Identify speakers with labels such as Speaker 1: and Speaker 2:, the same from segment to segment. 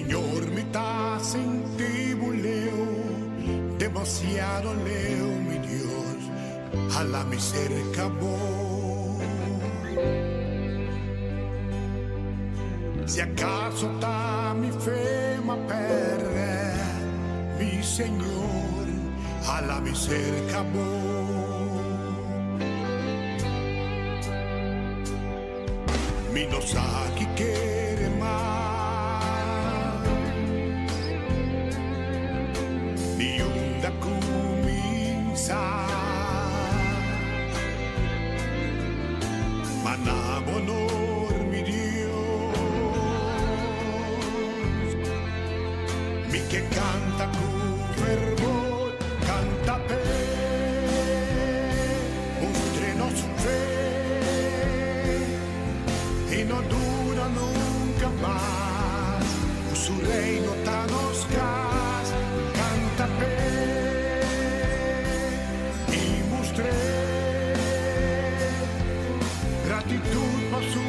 Speaker 1: Señor mi ta sinti bo leu, demasiado leu mi Dios, hala mi serka bo. Si acaso ta mi fe m'a perde, mi Señor, hala mi serka bo. Mi no sa ki kere mas, ni unda kuminsá. Ma na bo honor, mi Dios, mi ke kanta ku fervor, kanta p'e mustre nos fe i no duda nunka mas ku su reino ta nos kas. Kanta p'e i mustr'é gratitud pa su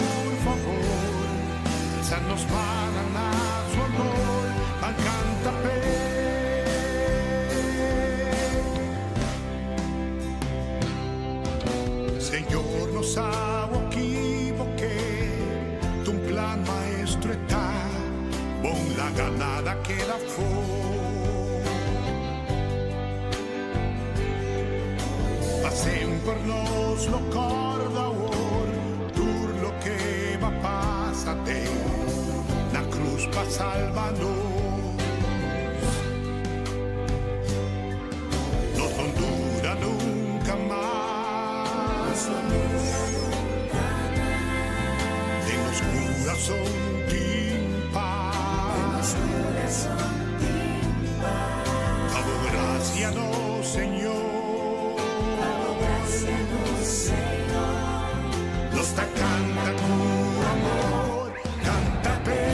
Speaker 1: favor. Alsa nos mannan na su honor, ban kanta p'e. Señor no sa ki bo ke, ta un plan maestro e ta, bon laga nada keda afó. Pa semper nos lo kòrda awor tur loke bo a pasa den na krus pa salba nos. Nos no duda nunca mas. Den nos curazon tin paz. Pa bo gracia nos Señor. Nos ta canta cu amor, canta p'e,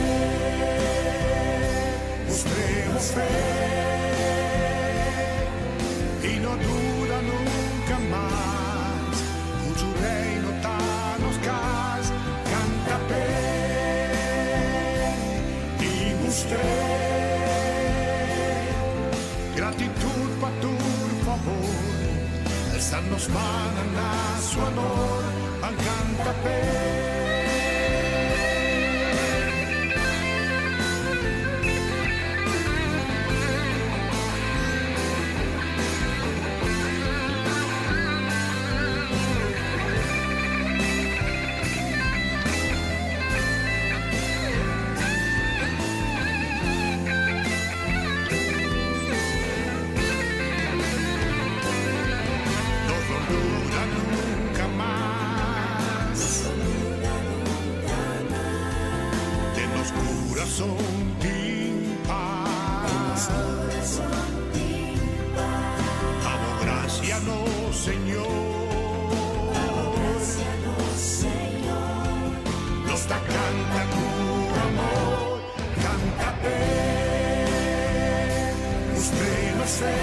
Speaker 1: mustremos fe i no duda nunca mas cu su reino ta nos cas, canta p'e i mustr'é gratitud pa tur favor, alsa nos mannan na su honor, ban canta p'e. Nos no duda nunca mas. Den nos curazon tin paz. Pa bo gracia nos Señor. Nos ta canta cu amor. Canta p'e, mustr'é nos fe.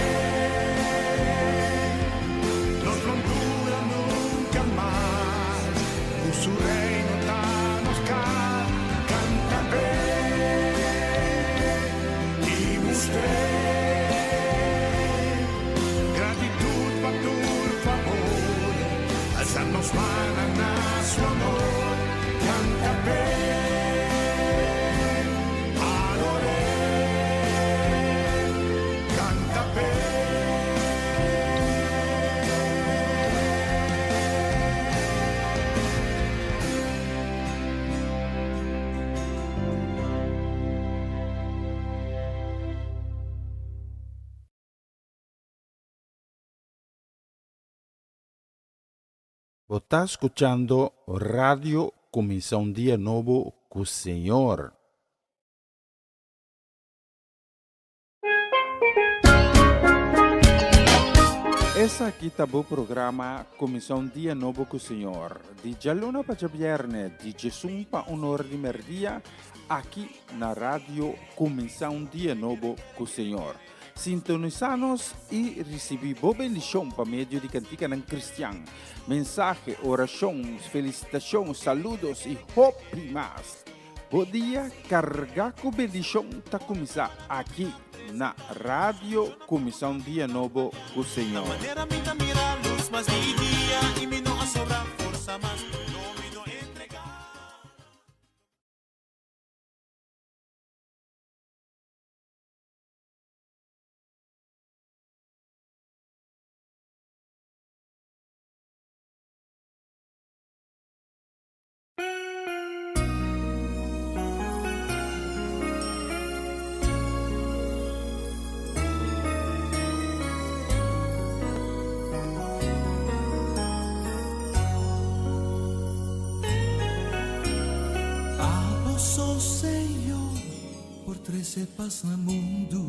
Speaker 1: Nos lo dura nunca mas, cu su reino ta nos cas. Canta p'e i mustr'é gratitud pa tur favor. Alsa nos mannan na su honor. Canta p'e, ador'é, canta p'e.
Speaker 2: Bo ta skuchando Radio Kuminsá un Dia Nobo ku Señor. Esaki ta bo programa Kuminsá un Dia Nobo ku Señor, di djaluna pa djabièrnè, di djesun pa un ora di mèrdia, aki na Radio Kuminsá un Dia Nobo ku Señor. Sintonisá nos i risibí bo bendishon pa medio di kantikanan kristian, mensahe, orashon, felisitashon, saludos i hopi mas. Bo dia kargá ku bendishon ta kuminsá aki na Radio Kuminsá un Dia Nobo ku Señor.
Speaker 3: Abo so Señor por trece paz na mundo.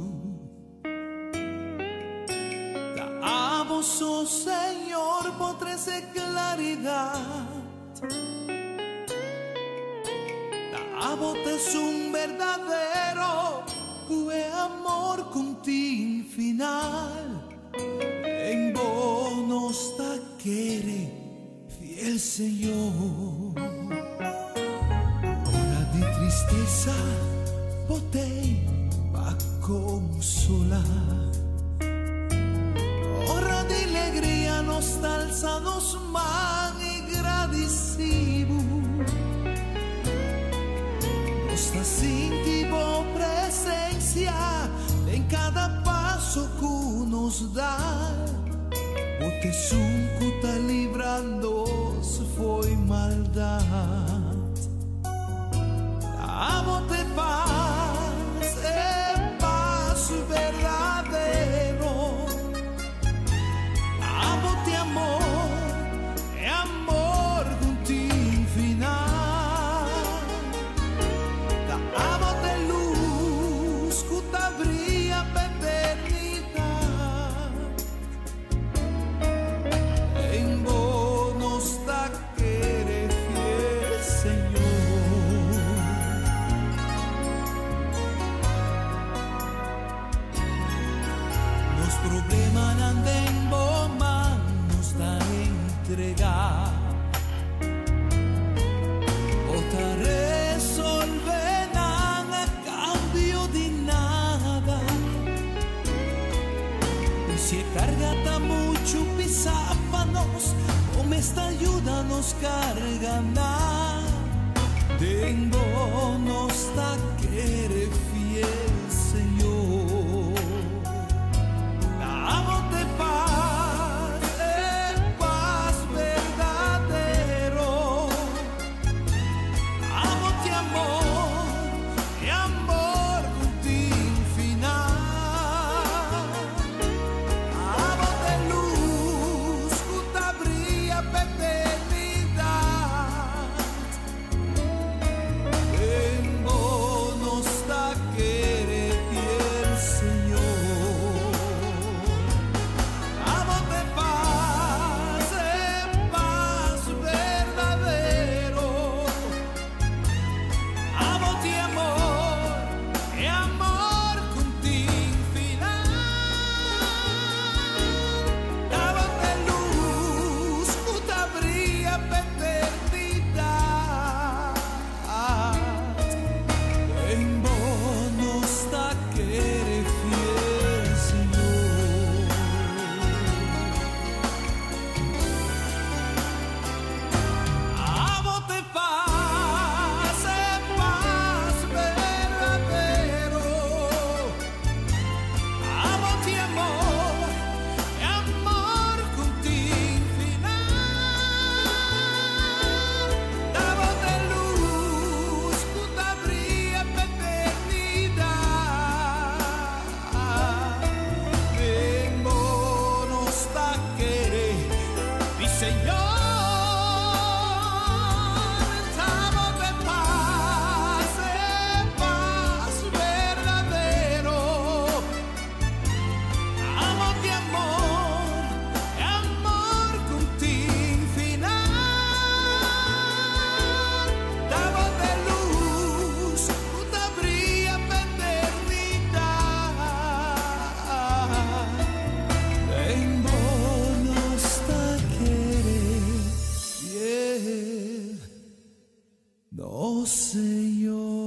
Speaker 3: Ta abo so Señor por trece claridad. Ta abo t'esun berdadero cu e amor cu n'tin final. Den bo nos ta kere, fiel Señor. Ora di tristesa bo t'ei pa consola. Ora di legria nos ta alsa nos man i gradici bo. Nos ta sinti bo presencia den cada paso cu nos da. Bo t'esun cu ta libra nos fo'i maldad. Abo t'e paz, e paz berdadero. Abo t'e amor, e amor cu n'tin final. Ta abo t'e luz cu ta bria pa eternidad. Den bo nos ta kere, fiel Señor. Nos problemanan den bo man nos ta entrega. Bo ta resolve nan a cambio di nada. Y si e carga ta mucho pisa pa nos, bo mes ta yuda nos carga nan. Den bo nos ta kere, fiel Señor. Abo t'e paz, e paz berdadero. Abo t'e amor, e amor cu n'tin final. Abo t'e luz cu ta bria pa eternidad. Den bo nos ta kere, fiel Señor. Abo t'e paz, e paz berdadero. Abo t'e amor, e amor cu n'tin final. Abo t'e luz cu ta bria pa eternidad. Den bo nos ta kere, fiel Señor. Abo t'e paz, e paz berdadero. Abo t'e amor, e amor cu n'tin final. Abo t'e luz cu ta bria pa eternidad. Den bo nos ta kere, mi Señor. Abo t'e paz, e paz berdadero. Abo t'e amor, e amor cu n'tin final. Abo t'e luz cu ta bria pa eternidad. Den bo nos ta kere, fiel nos Señor.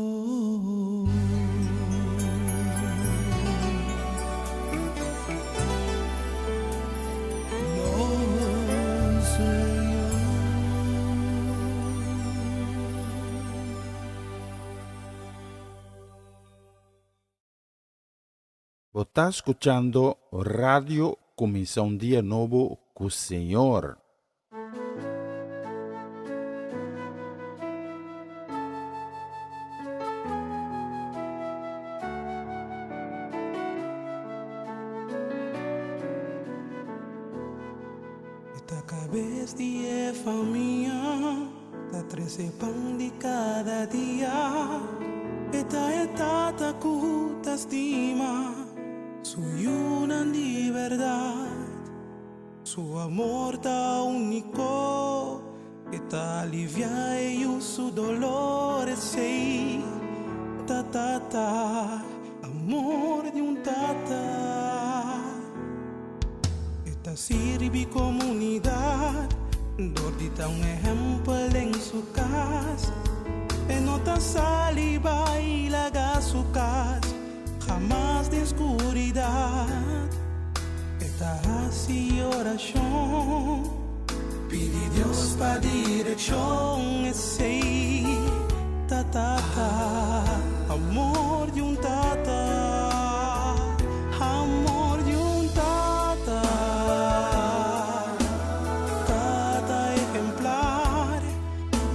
Speaker 2: Bo ta skuchando Radio Kuminsá un Dia Nobo ku Señor.
Speaker 3: E ta kabes di e famia, ta trese pan di kada dia. E ta e tata ku ta stima su yunan di bèrdat. Su amor ta úniko, e ta aliviá e yu su dolor. Esei ta tata, amor di un tata. E ta sirbi komunidat dor di ta un ehèmpel den su kas. E no ta sali bai laga su kas. Hamas den skuridat e ta hasi orashon, pidi Dios pa direkshon. Esei ta tata, amor di un tata, amor di un tata, tata ehemplar.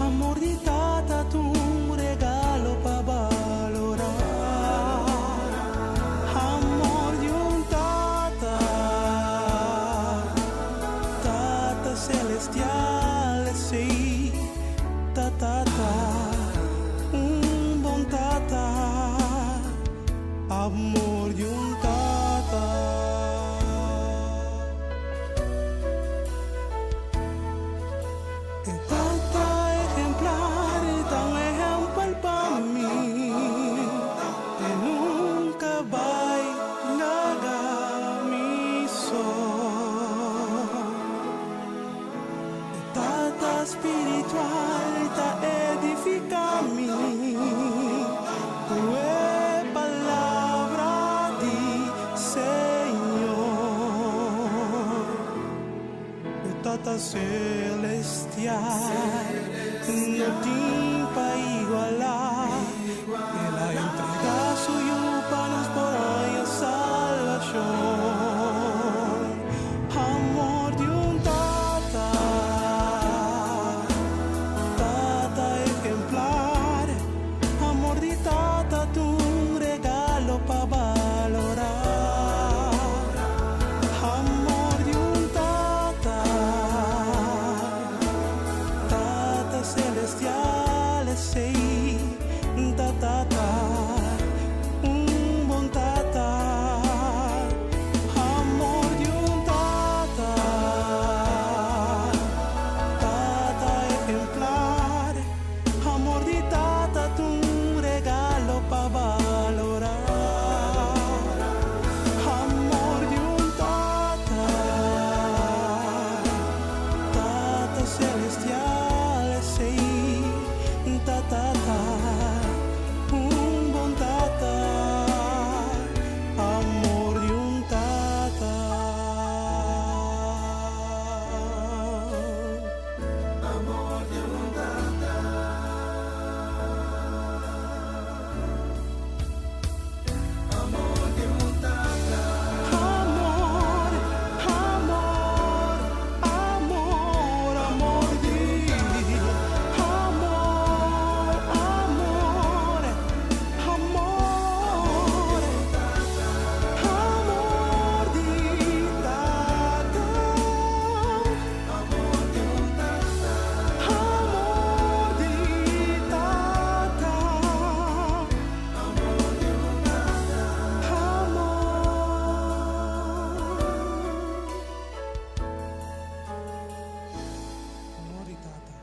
Speaker 3: Amor di tata ta un regalo pa balorá. Amor di un tata, tata celestial, esei ta tata, un bon tata. Amor di un tata. E tata ehemplar ta un ehempel pa mi. E nunca bai laga mi so. E tata spiritual ta edifica mi cu e palabra di Señor. E Tata Celestial no tin pa igualá. El a entregá su Yu pa nos por haña salbashon. Amor di un Tata, Tata ehemplar. Amor di Tata t'un regalo pa balorá. Amor di un tata, tata celestial esei ta tata, un bon tata. Amor di un tata, tata ehemplar. Amor di tata t'un regalo pa balorá. Amor di un tata, tata celestial esei ta tata, un bon tata. Amor di un tata. Amor di un tata. Amor di un tata. Amor, amor, amor, amor di amor, amor, amor, amor di tata. Amor di un tata. Amor di tata. Amor di un tata. Amor. Amor di tata.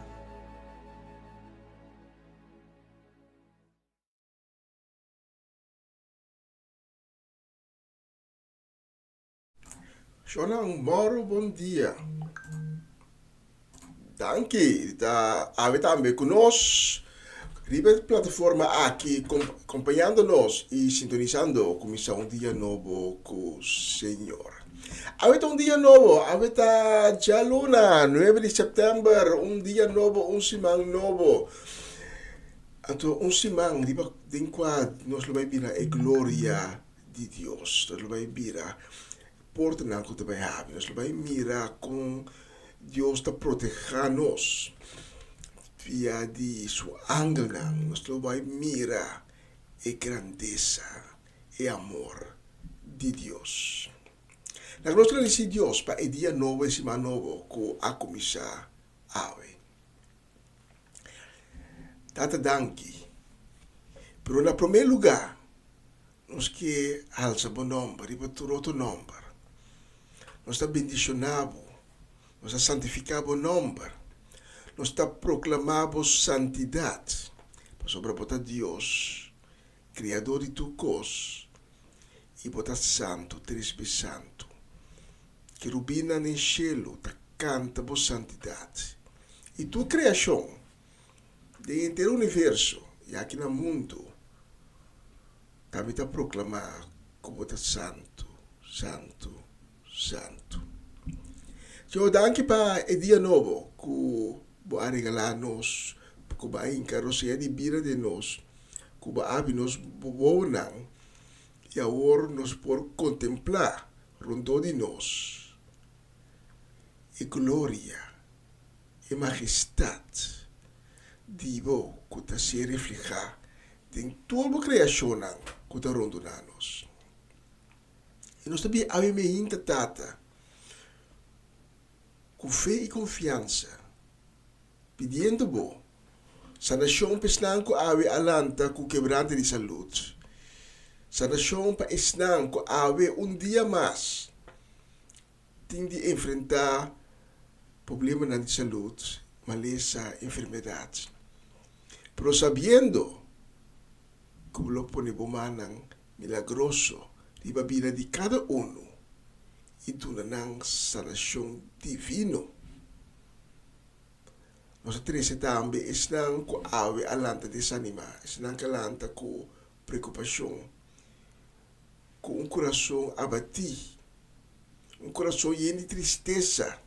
Speaker 4: Shonnan moro bon dia. Danki di ta awe tambe ku nos riba e plataforma aki kompañando nos i sintonisando kuminsá un dia nobo ku Señor. Awe ta un dia nobo, awe ta djaluna nuebe di sèptèmber, un dia nobo, un siman nobo. Anto un siman riba den kua nos lo bai bira e gloria. di Dios. Nos lo bai bira portanan ku ta bai habri. Nos lo bai mira kon Dios ta protehá nos via di su angelnan. Nos lo bai mira e grandesa, e amor di Dios. Laga nos gradisí Dios pa e dia nobo, e siman nobo ku a kuminsá awe. Tata danki. Pero na promé lugá nos ke alsa bo nòmber riba tur otro nòmber. Nos ta bendishoná bo, nos ta santifiká bo nòmber, nos ta proklamá bo santidat, pasobra bo ta Dios, Kriador di tur kos, i bo ta santu, tres bes santu. Kerubinnan den shelu ta kanta bo santidat, i tur kreashon den henter universo i aki na mundu tambe ta proklamá ku bo ta santu, santu, santu. Señor, danki pa e dia nobo ku bo a regalá nos, ku bo a hinka rosea di bida den nos, ku bo a habri nos wowonan i awor nos por kontemplá rondó di nos e gloria, e majestat di bo ku ta ser reflehá den tur bo kreashonnan ku ta rondoná nos. I nos ta bia awe meinta, Tata, ku fe i konfiansa, pidiendo bo sanashon pa esnan ku awe a lanta ku kebrante di salud, sanashon pa esnan ku awe un dia mas tin di enfrentá problemanan di salud, malesa, enfermedat. Pero sabiendo ku bo lo pone bo mannan milagroso riba bida di kada unu i duna nan sanashon divino. Nos a trese tambe esnan ku awe a lanta desanimá, esnan ku a lanta ku preokupashon, ku un kurason abatí, un kurason yen di tristesa.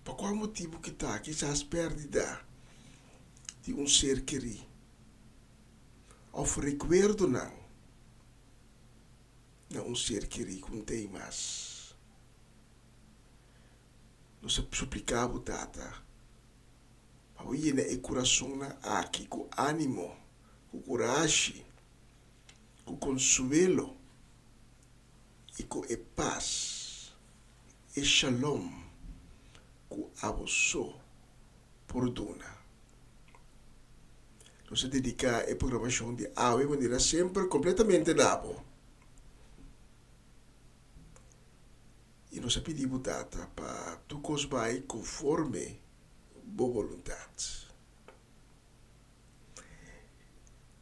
Speaker 4: Pa kua motibu ki ta? Kisas pèrdida di un ser kerí òf rekuerdonan na un ser kerí ku no ta ei mas. Nos a supliká bo, Tata, pa bo yena e kurasonnan aki ku ánimo, ku kurashi, ku konsuelo i ku e pas, e shalom ku abo so por duna. Nos a dediká e programashon di awe manera semper kompletamente na bo. I nos a pidi bo, Tata, pa tur kos bai konforme bo boluntat.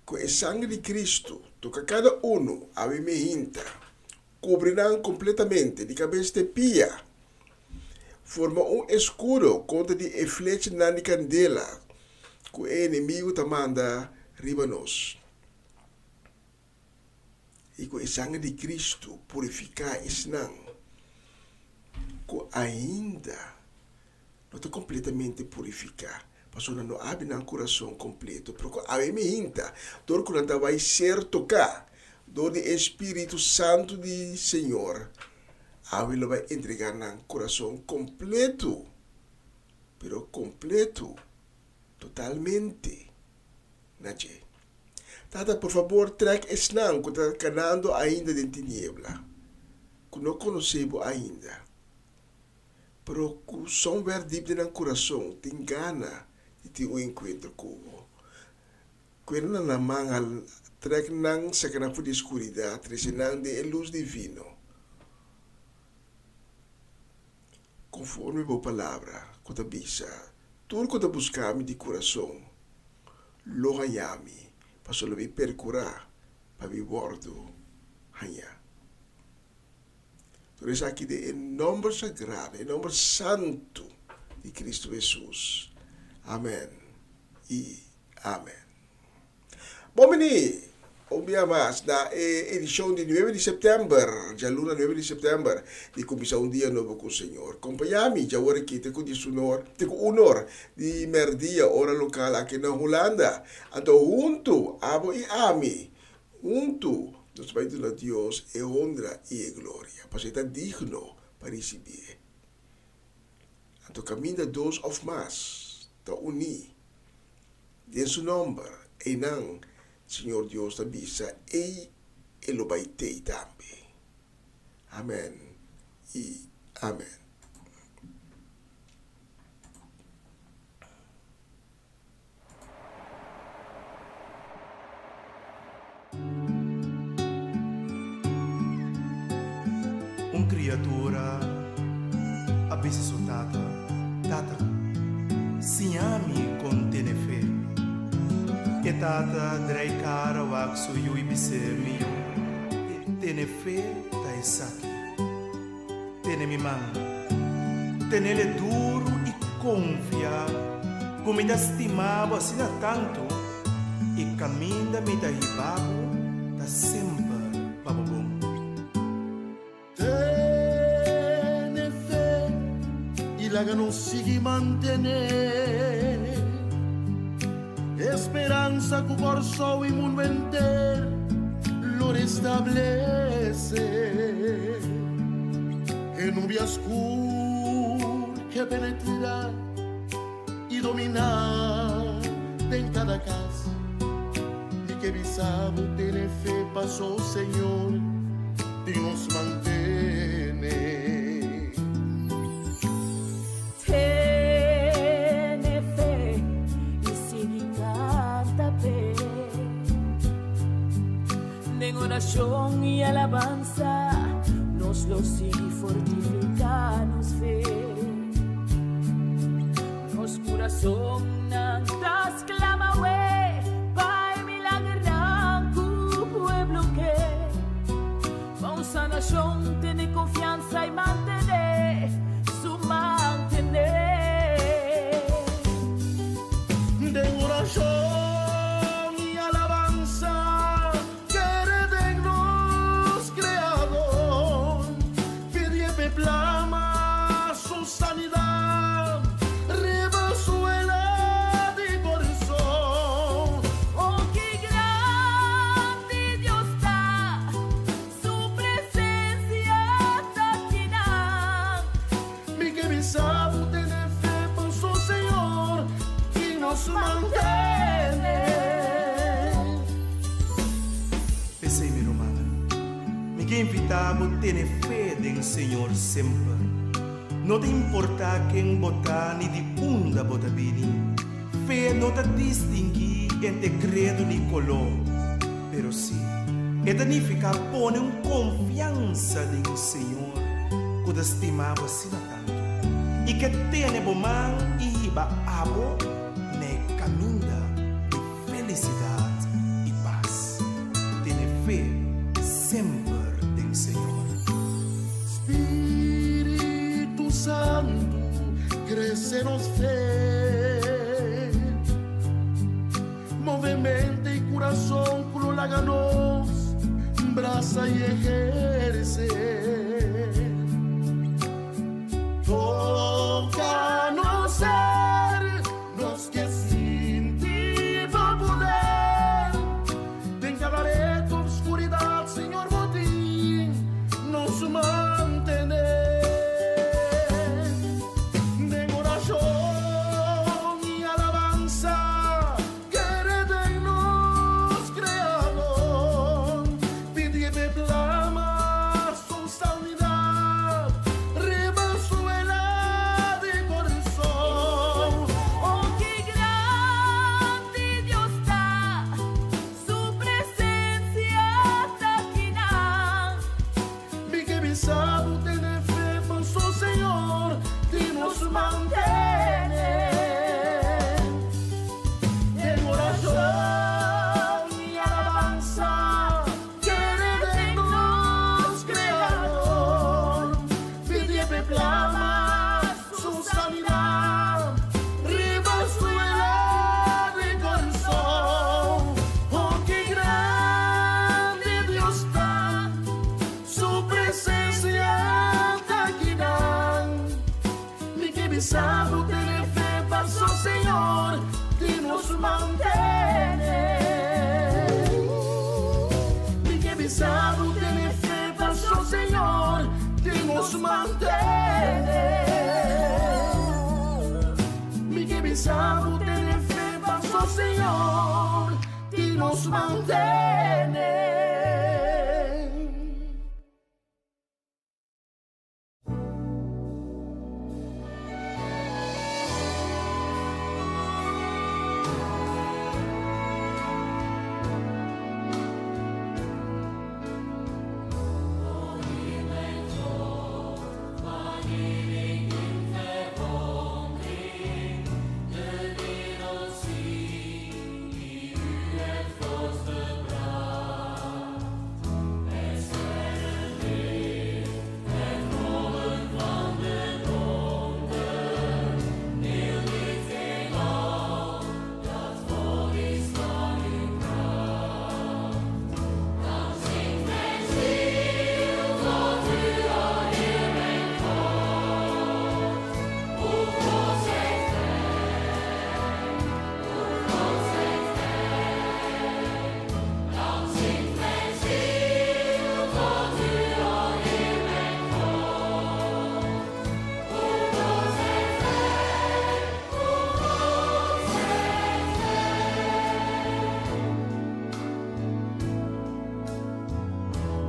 Speaker 4: Ku e sangre di Kristu toka kada unu awe mehinta, kubri nan kompletamente di kabes te pia, forma un eskudo kontra di e flechanan di kandela ku e enemigu ta manda riba nos. I ku e sanger di Kristu purifiká esnan ku ainda no ta kompletamente purifiká, pasobra nan no abi nan kurason kompleto, pero ku awe mihinta, dor ku nan ta bai ser toká dor di e Spiritu Santu di Señor, awe lo bai entregá nan kurason kompleto, pero kompleto, totalmente, na dje. Tata, por fabor trek esnan ku ta kanando ainda den tiniebla, ku no konosé bo ainda, pero ku somewhere dip den nan kurason tin gana di tin un enkuentro ku bo. Kuena na nan man al trek nan saka nan for di e skuridat, trese nan den e lus divino, konforme bo palabra ku ta bisa, Tur ku ta buska mi di kurason, Lo haña mi, pasobra lo mi perkurá pa mi wòrdu hañá. Tur esaki den e nòmber sagrado, e nòmber santu di Kristu Hesus. Amèn i amèn. Bon bini un bia mas na e edishon di nuebe di sèptèmber, djaluna nuebe di sèptèmber, di Kuminsá un Dia Nobo ku Señor. Kompañá mi djawor aki te ku diesunor, te ku unor di mèrdia ora lokal aki na Hulanda. Anto huntu, abo i ami, huntu. Nos ta bai duna Dios e honra i e gloria, pasobra e ta digno pa risibié. Anto kaminda dos òf mas ta uní den su nòmber, einan Señor Dios ta bisa, ei e lo bai tei tambe. Amèn i amèn.
Speaker 3: Un kriatura a bisa su tata, Tata, siña mi kon tene fe. E tata drei kara wak su yu i bis'é, Mi yu, tene fe ta esaki. Tene mi man. Tenele duru i konfia ku mi ta stima bo asina tantu i kaminda mi ta hiba bo ta semper pa bo bon.
Speaker 1: Tene fe i laga nos sigui mantené e speransa ku Kòrsou i mundu henter lo restablesé. E nubia skur ke penetrá i dominá den kada kas. Mi ke bisa bo tene fe paso Señor di nos mantene.
Speaker 5: Tene fe i sigui kanta p'e. Den orashon i alabansa nos lo sigui fortifiká nos fe. Nos kurasonnan ta sklama we pa e milagernan ku pueblo ke. Pa un sanashon tene konfiansa i mantené su mantené.
Speaker 1: Den orashon i alabansa kere den nos Kreador, pidié p'e plama su sanidat riba suela di korason.
Speaker 5: Oh, ki grandi Dios ta, su presencia ta akinan.
Speaker 1: Mi ke bisa bo tene fe paso Señor i nos mantene.
Speaker 3: P'esei, mi rumannan, mi ke invitá bo tene fe den Señor semper. No ta importá ken bo ta ni di unda bo ta bini. Fe no ta distinguí entre kredo ni koló, pero sí e ta nifiká pone un konfiansa den Señor ku ta stima bo asina tantu i ke tene bo man i hiba abo na e kaminda di felisidat i pas. Tene fe semper den Señor.
Speaker 1: Spiritu Santu, krese nos fe. Move mente i kurason ku lo laga nos brasa i ehersé. Toka nos ser, nos ke sinti bo poder. Den kada reto obskuridat, Señor, bo tin nos mantené. Den orashon i alabansa, kere den nos Kreador, pidié p'e plama su sanidat riba suela di korason.
Speaker 5: Oh, ki grandi Dios ta, su presencia ta akinan.
Speaker 1: Mi ke bisa bo tene fe paso Señor di nos mantene. Den orashon i alabansa, kere den nos Kreador, pidié p'e plama su sanidat riba suela di korason. Oh, ki grandi Dios ta, su presensia ta akinan. Mi ke bisa bo tene fe paso Señor di nos mantene. Mi ke bisa
Speaker 6: nos mantene. Mi ke bisa bo tene fe paso Señor di nos mantene.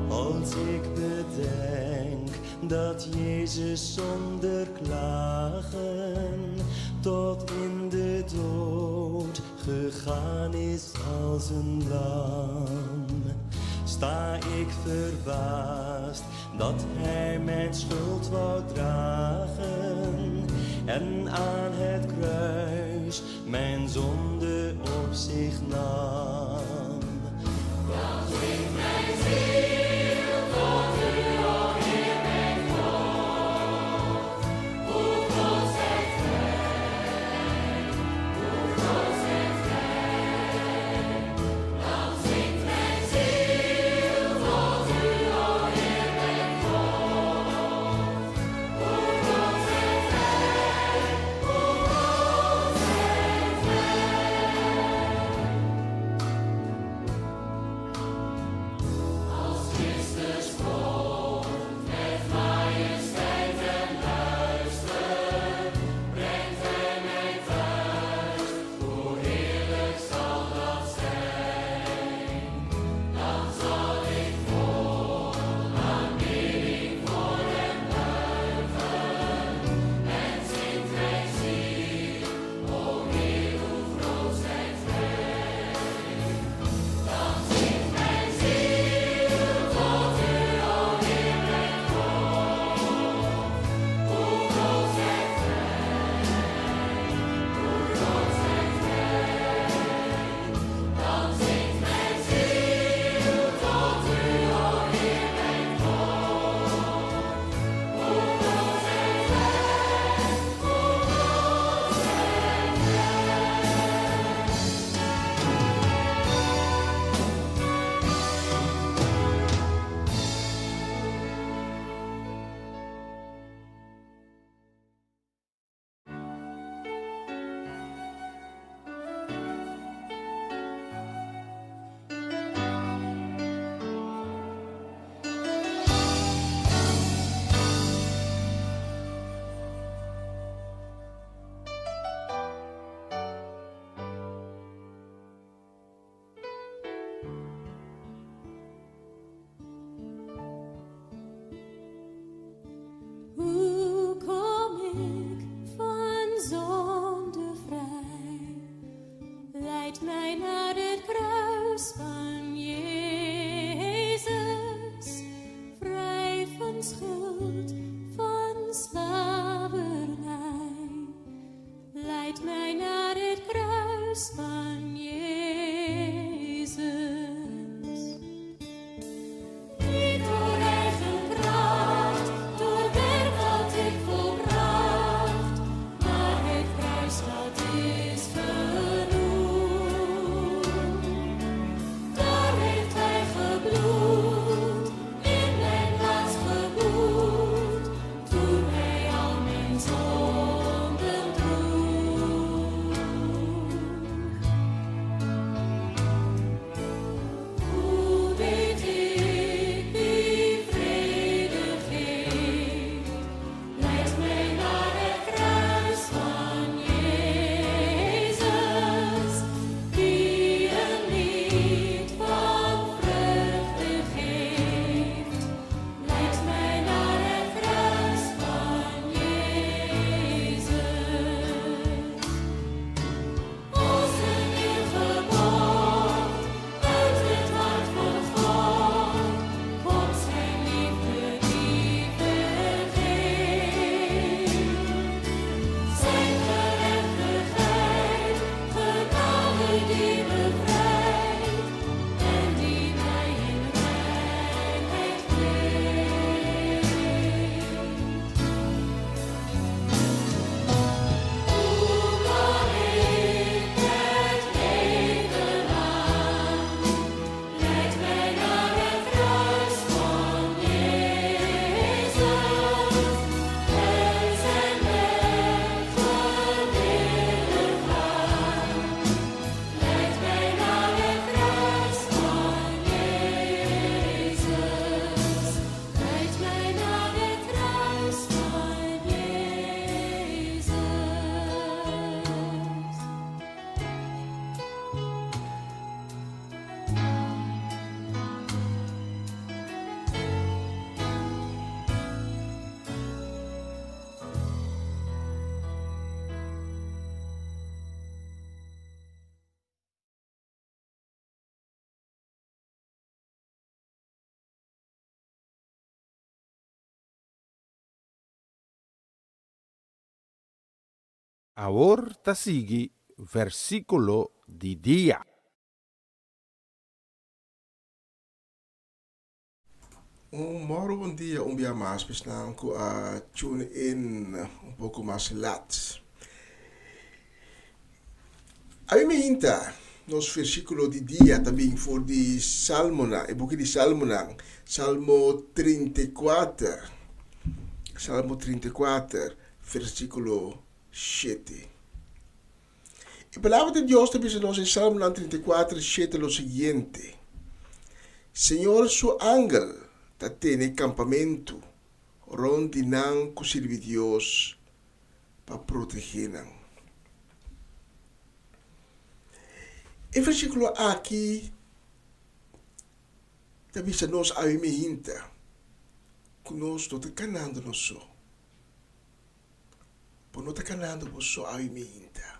Speaker 3: Als ik bedenk dat Jezus zonder klagen tot in de dood gegaan is als een lam, sta ik verbaasd dat hij mijn schuld wou dragen en aan het kruis mijn zonde op zich nam.
Speaker 5: Dan zingt mijn ziel tot u, o Heer mijn God. Hoe groot zijt gij, hoe groot zijt gij. Dan zingt mijn ziel tot u, o Heer mijn God. Hoe groot zijt gij, hoe groot zijt gij. Als Christus komt met majesteit en luister, brengt hij mij thuis. Hoe heerlijk zal dat zijn? Dan zal ik vol aanbidding voor hem buigen. En zingt mijn ziel, o Heer, hoe groot zijt gij? Dan zingt mijn ziel tot u, o Heer mijn God. Hoe groot zijt gij, hoe groot zijt gij? Dan zingt mijn ziel tot u, o Heer mijn God. Hoe groot zijt gij, hoe groot zijt gij?
Speaker 7: Hoe kom ik van zonde vrij? Leid mij naar het kruis van Jezus, vrij van schuld, van slavernij. Leid mij naar het kruis van Jezus. Niet door eigen kracht, door werk dat ik volbracht, maar het kruis dat is genoeg. Daar heeft
Speaker 2: Awor ta sigui versíkulo di dia.
Speaker 4: Un moro bon dia un bia mas pesnan ku a tune in un poko mas lat. Ami mi hinta nos versíkulo di dia ta bin for di Salmonan, e buki di Salmonan, Salmo 34, Salmo 34, versíkulo 7. E Palabra di Dios ta bisa nos den Salmonan 34, 7 lo siguiente, Señor su angel ta tene kampamentu rond di nan ku sirbi Dios pa protegé nan. E versíkulo aki ta bisa nos awe mihinta ku nos no ta kanando nos so. Bo no ta kanando bo so awe mihinta.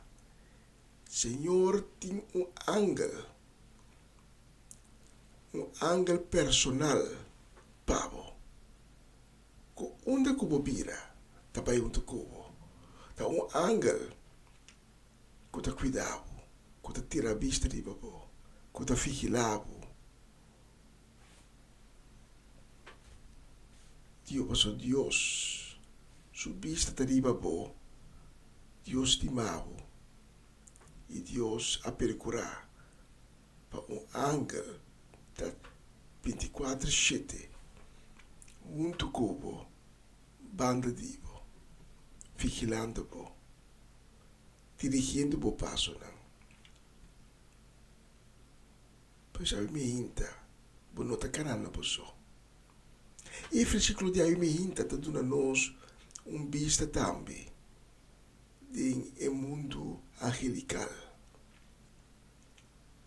Speaker 4: Señor tin un angel, un angel personal pa bo, ku unda ku bo bira ta bai huntu ku bo. Ta un angel ku ta kuida bo, ku ta tira bista riba bo, ku ta vigila bo. Dio paso Dios su bista ta riba bo, Dios stima bo i Dios a percura pa un angel ta binticuater shete hunto cu bo banda di bo, vigilando bo, dirigiendo bo pasonan. Pues awe mi hinta, bo no ta karanda bo so. E versíkulo di awe mi hinta ta duna nos un bista tambe den e mundu angelikal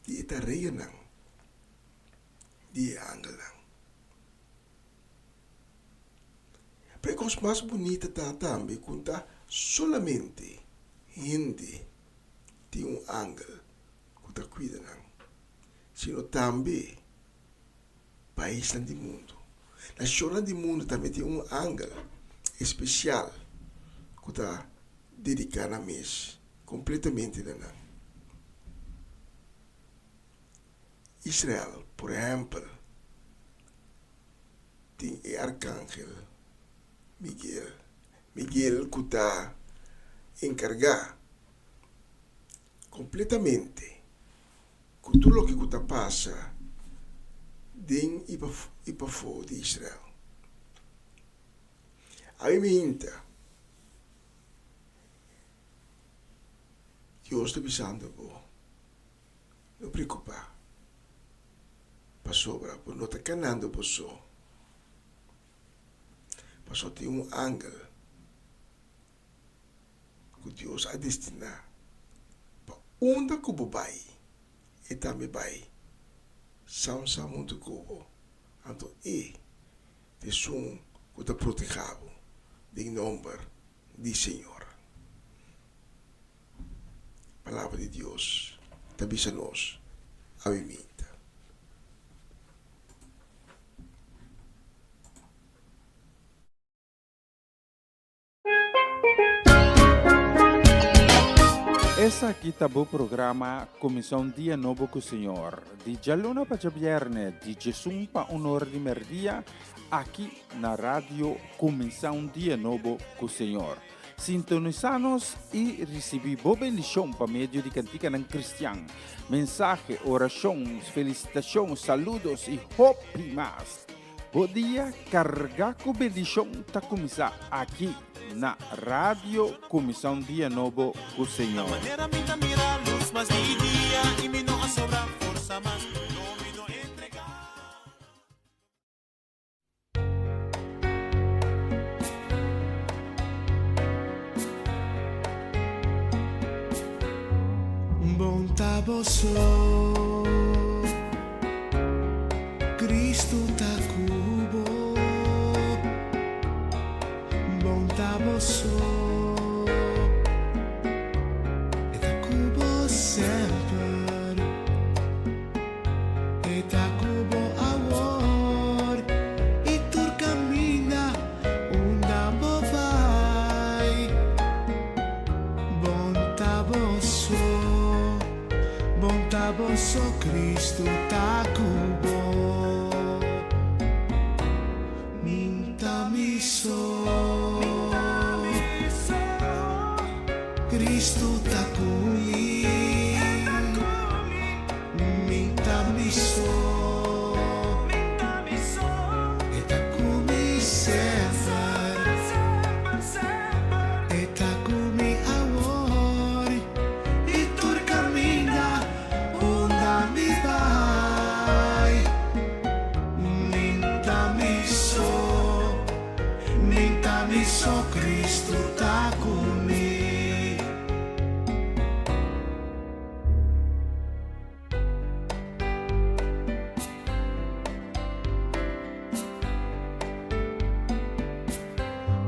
Speaker 4: di e tareanan di e angelnan. Pero e kos mas bunita ta tambe ku ta solamente hende tin un angel ku ta kuida nan, sino tambe paisnan di mundu. Nashonnan di mundu tambe tin un angel espesial ku ta dediká nan mes kompletamente na nan. Israel, por ehèmpel, tin e arkangel Miguel, Miguel ku ta enkargá Completamente cu tur loke cu ta pasa den y pafo di Israel. Ami mi hinta, Dios ta bisando bo, no preocupa, pasobra bo no ta canando bo so, pasobra tin un angel. Ku Dios a destiná pa unda ku bo bai, e tambe bai sam-sam huntu ku bo. Anto e ta esun ku ta protehá bo den nòmber di Señor. Palabra di Dios ta bisa nos awe minta.
Speaker 2: Esaki ta bo programa Kuminsá un Dia Nobo ku Señor, di djaluna pa djabièrnè, di djesun pa un ora di mèrdia, aki na Radio Kuminsá un Dia Nobo ku Señor. Sintonisá nos i risibí bo bendishon pa medio di kantikanan kristian, mensahe, orashon, felisitashon, saludos i hopi mas. Bo dia carga cu bendicion ta cuminsa aki na Radio Cuminsa un Dia Nobo cu Señor.
Speaker 3: Bon ta bo so, Cristo ta cu bo. Bon ta bo so, E ta cu bo semper. E ta cu bo awor y tur caminda unda bo bay. Bon ta bo so Cristo ta ku bo. Min ta mi so. Cristo ta ku mi. Min ta mi so. E ta ku mi semper. E ta ku mi awor. I tur kaminda unda mi bai. Min ta mi so. Min ta mi so Cristo ta ku mi.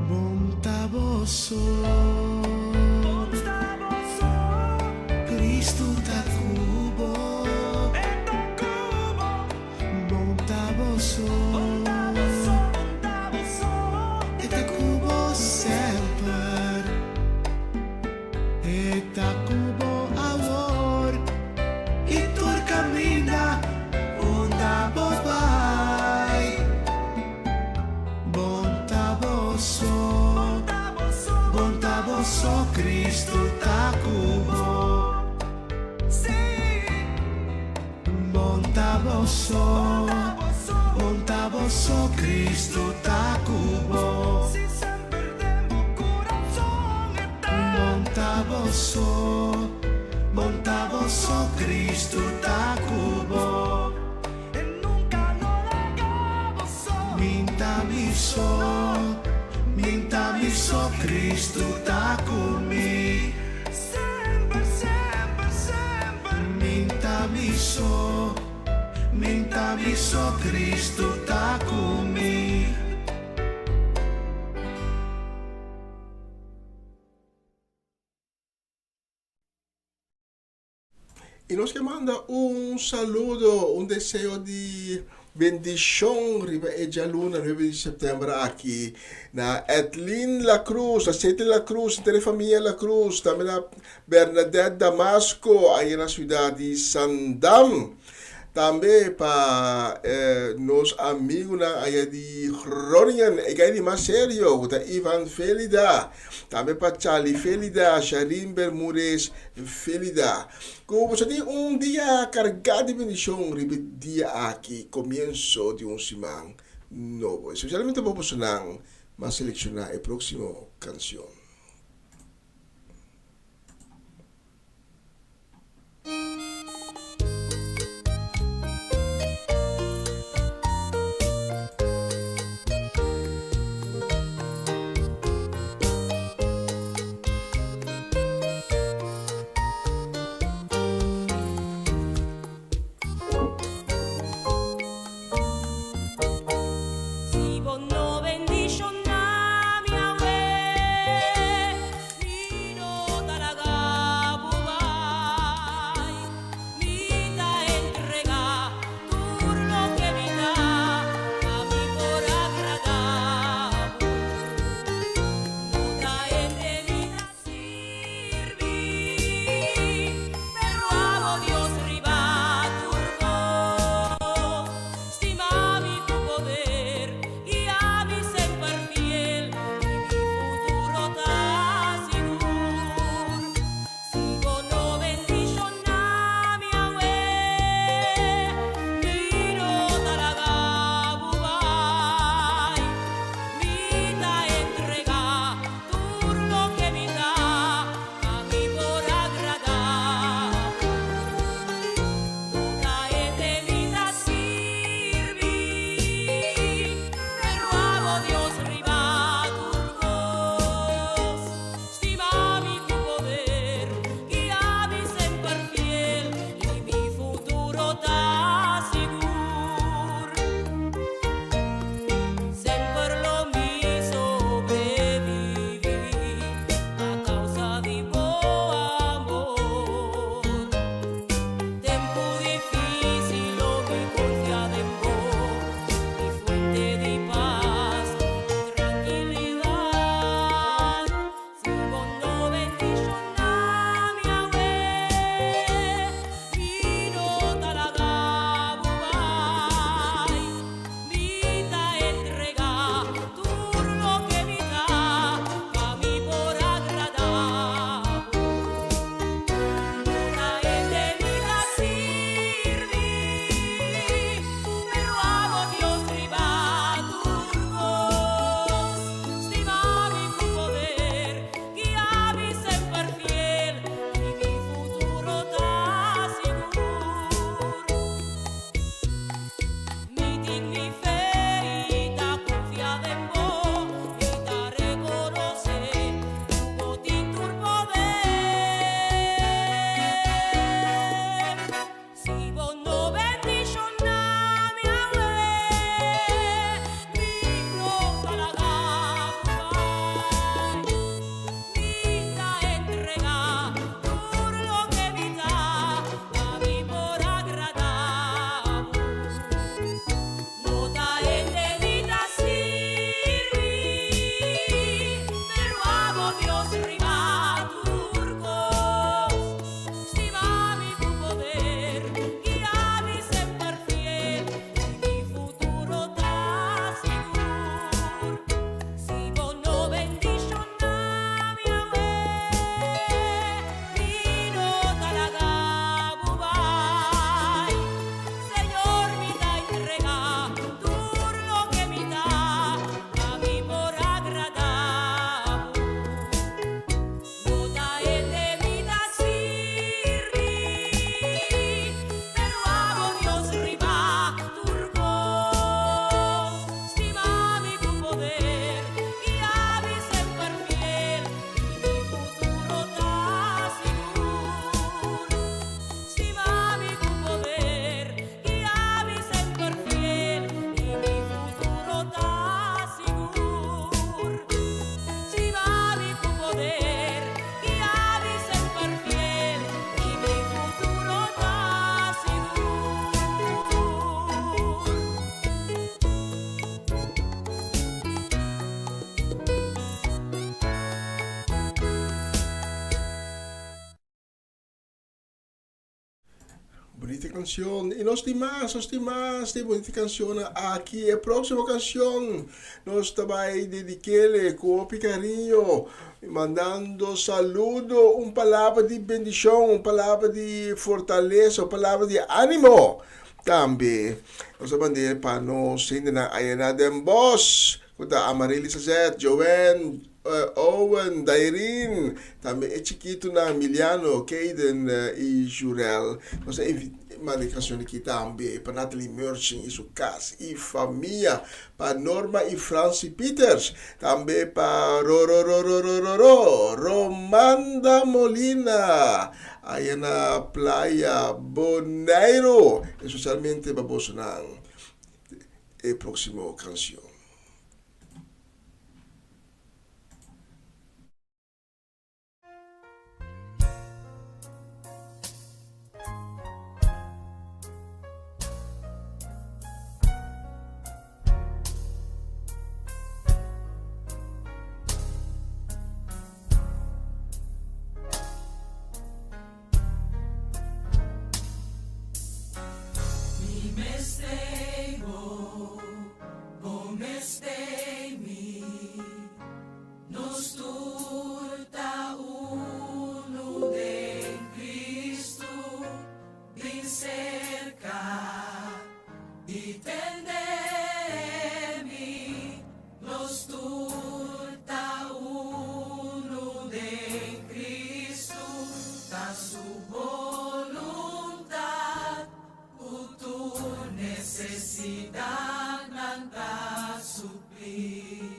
Speaker 3: Bon ta bo so. Cristo ta ku bo. Bon ta bo so. E ta ku bo semper. E ta ku bo awor. I tur kaminda unda bo bai. Bon ta bo so. Bon ta bo so Cristo ta ku bo. Bon ta bo so. Bon ta bo so Cristo ta ku bo. Bon ta bo so. Bon ta bo so Cristo ta ku bo. Min ta mi so. Min ta mi so Cristo ta ku mi. Min ta mi so. Min ta mi so Cristo ta ku mi.
Speaker 4: I nos ke manda un saludo, un deseo di bendishon riba e djaluna 9 di sèptèmber aki na Edlin La Cruz, na Sete La Cruz, henter e famia La Cruz, tambe na Bernadette Damasco ahi na siudat di Sandam. Tambe pa nos amigunan aya di Groningen, e gai di mas serio ku ta Ivan Felida. Tambe pa Charlie Felida, Sharin Bermudez Felida. Ku boso tin un dia kargá di bendishon riba e dia aki, komienso di un siman nobo. Espesialmente pa bosonan mas selekshoná e próksimo kanshon.
Speaker 7: Si bo no bendishoná mi awe.
Speaker 4: Bunita canción. Y nos tin mas, nos tin mas di bunita cancionnan aki. E próximo canción nos ta bai dedikele ku hopi cariño, mandando saludo, un palabra di bendicion, un palabra di fortaleza, un palabra di ánimo. Tambe nos ta mand'é pa nos hendenan aya na Den Bosch, ku ta Amaryllis Azet, Joanne, Owen, Dairin, tambe e chikitunan Miliano, Kayden i Jurel. Nos a manda e kanshon aki tambe pa Natalie Merching i su kas i famia, pa Norma i Francie Pieters, tambe pa Rororororororo Romanda Molina aya na Playa Boneiru, espesialmente pa bosonan e próksimo kanshon.
Speaker 3: Mi mester bo, bo mester mi, nos tur ta unu den Cristo, bin cerca i tende mi, nos tur ta unu den Cristo, ta su boluntad ku tur nesesidatnan ta suplí.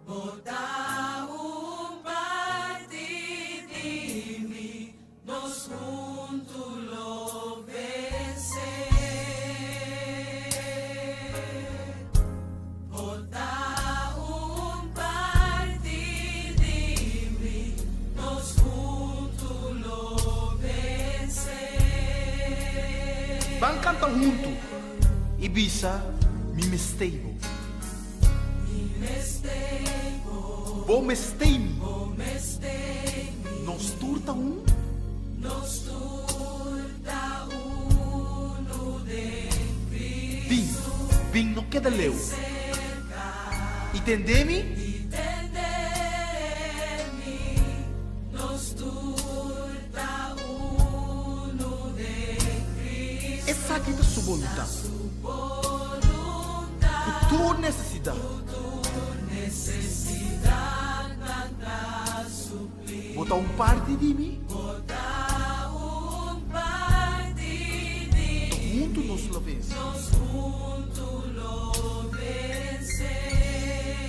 Speaker 3: Bo ta un parti di mi, nos huntu lo vensé. Bo ta un parti di mi, nos huntu lo vensé.
Speaker 6: Ban kanta huntu i bisa, Mi mestei bo. Bo mestei mi. Nos tur ta un. Bin, bin no keda leu. I tende mi. Esaki ta su boluntat. Ku tur nesesidat. Bo ta un parti di mi. To huntu nos lo vense.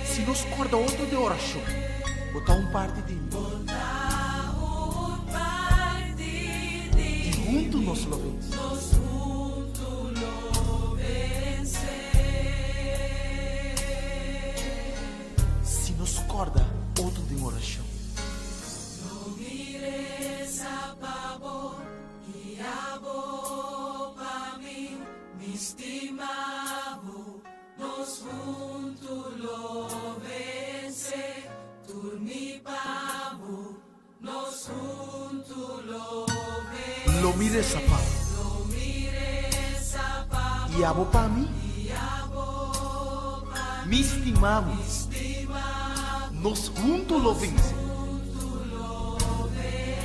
Speaker 6: Si nos korda otro den orashon. Bo ta un parti di mi. I huntu nos lo vense. Si nos kòrda otro den orashon. Lo mi resa pa bo. I abo pa mi. Mi stima bo. Nos huntu lo vense.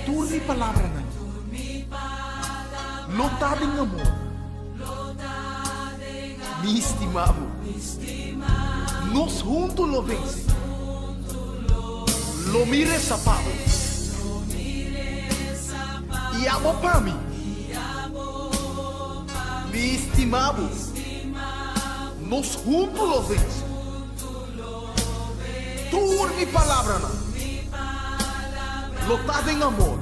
Speaker 6: Tur mi palabranan. Lo ta den amor. Mi stima bo. Nos huntu lo vense. Lo mi resa pa bo. I abo pa mi. Mi stima bo. Nos huntu lo vense. Tur mi palabranan. Lo ta den amor.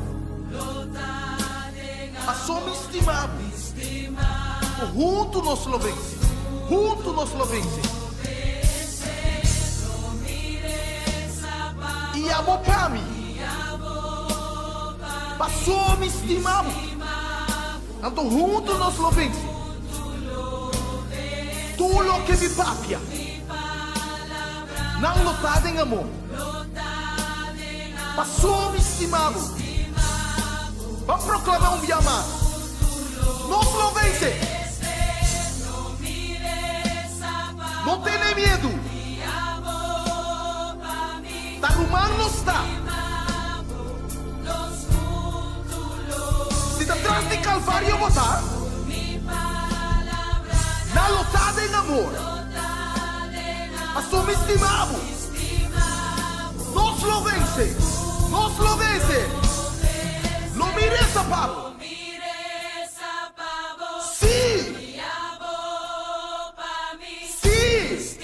Speaker 6: Paso mi stima bo. Ku huntu nos lo vense. Huntu nos lo vense. I abo pa mi. Paso mi stima bo. Anto huntu nos lo vense. Tur loke mi papia. Nan lo ta den amor. Paso mi stima bo. Ban proclama un bia mas. Nos. Krus di Kalvario bo ta? Na lo ta den amor. Paso mi stima bo. Nos lo vense, nos lo vense. Lo mi resa pa bo. Sí! Sí!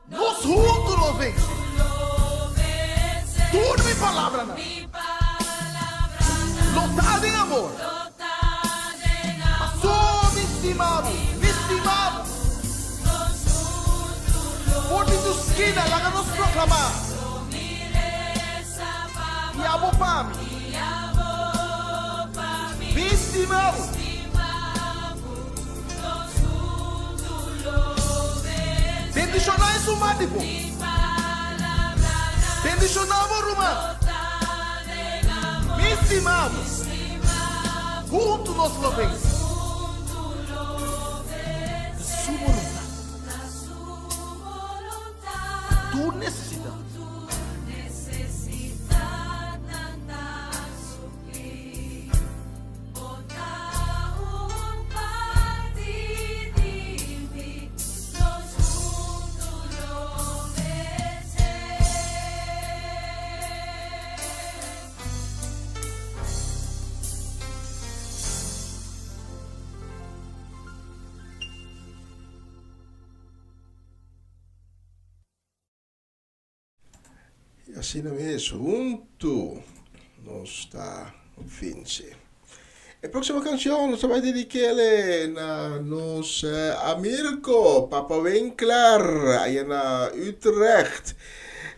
Speaker 6: Nos huntu lo vense. Tur mi palabranan lo ta den amor. Paso mi stima bo, mi stima bo. For di tur skina laga nos proklamá. I abo pa mi. Mi stima bo. Bendishoná esun man di bo. Bendishoná bo ruman. Mi stima bo. Huntu nos lo vense. Ta su boluntat. Tur nesesidat.
Speaker 4: Y asina mes, huntu nos ta vence. E próximo canción nos ta bai dedikele na nos Amirko, Papa Winkler, allá na Utrecht.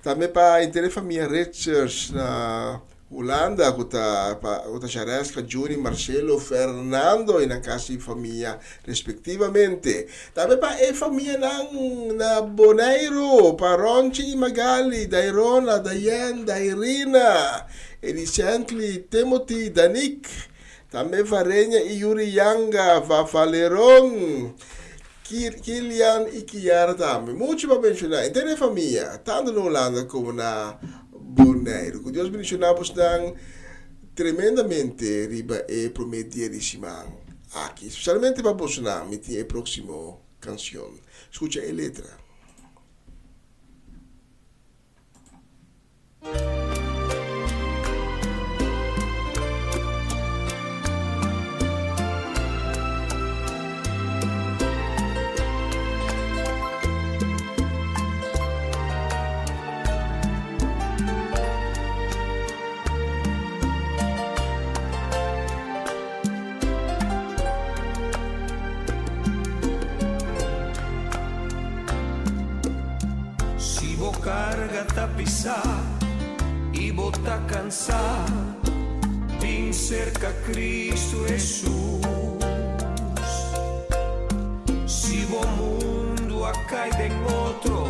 Speaker 4: Tambe pa henter e famia Richards na Hulanda ku ta pa ku ta Shareska, Juni, Marcelo, Fernando i nan kasi famia respektivamente. Tambe pa e famianan na Boneiru, pa Ronchi i Magali, Dairona, Dayen, Dairina, Elisently, Timothy, Danik, tambe Varenya i Yuri Yanga, va Valeron, Kilian i Kiara tambe. Muchu pa menshoná henter e famia, tantu na Hulanda komo na Boneiru. Ku Dios bendishoná bosnan tremendamente riba e promé dia di siman aki. Spesialmente pa bosonan mi tin e próksimo kanshon. Skucha e letra.
Speaker 3: Si bo carga ta pisa y bo ta cansa, bin cerca Cristo Jesus. Si bo mundu a kai den otro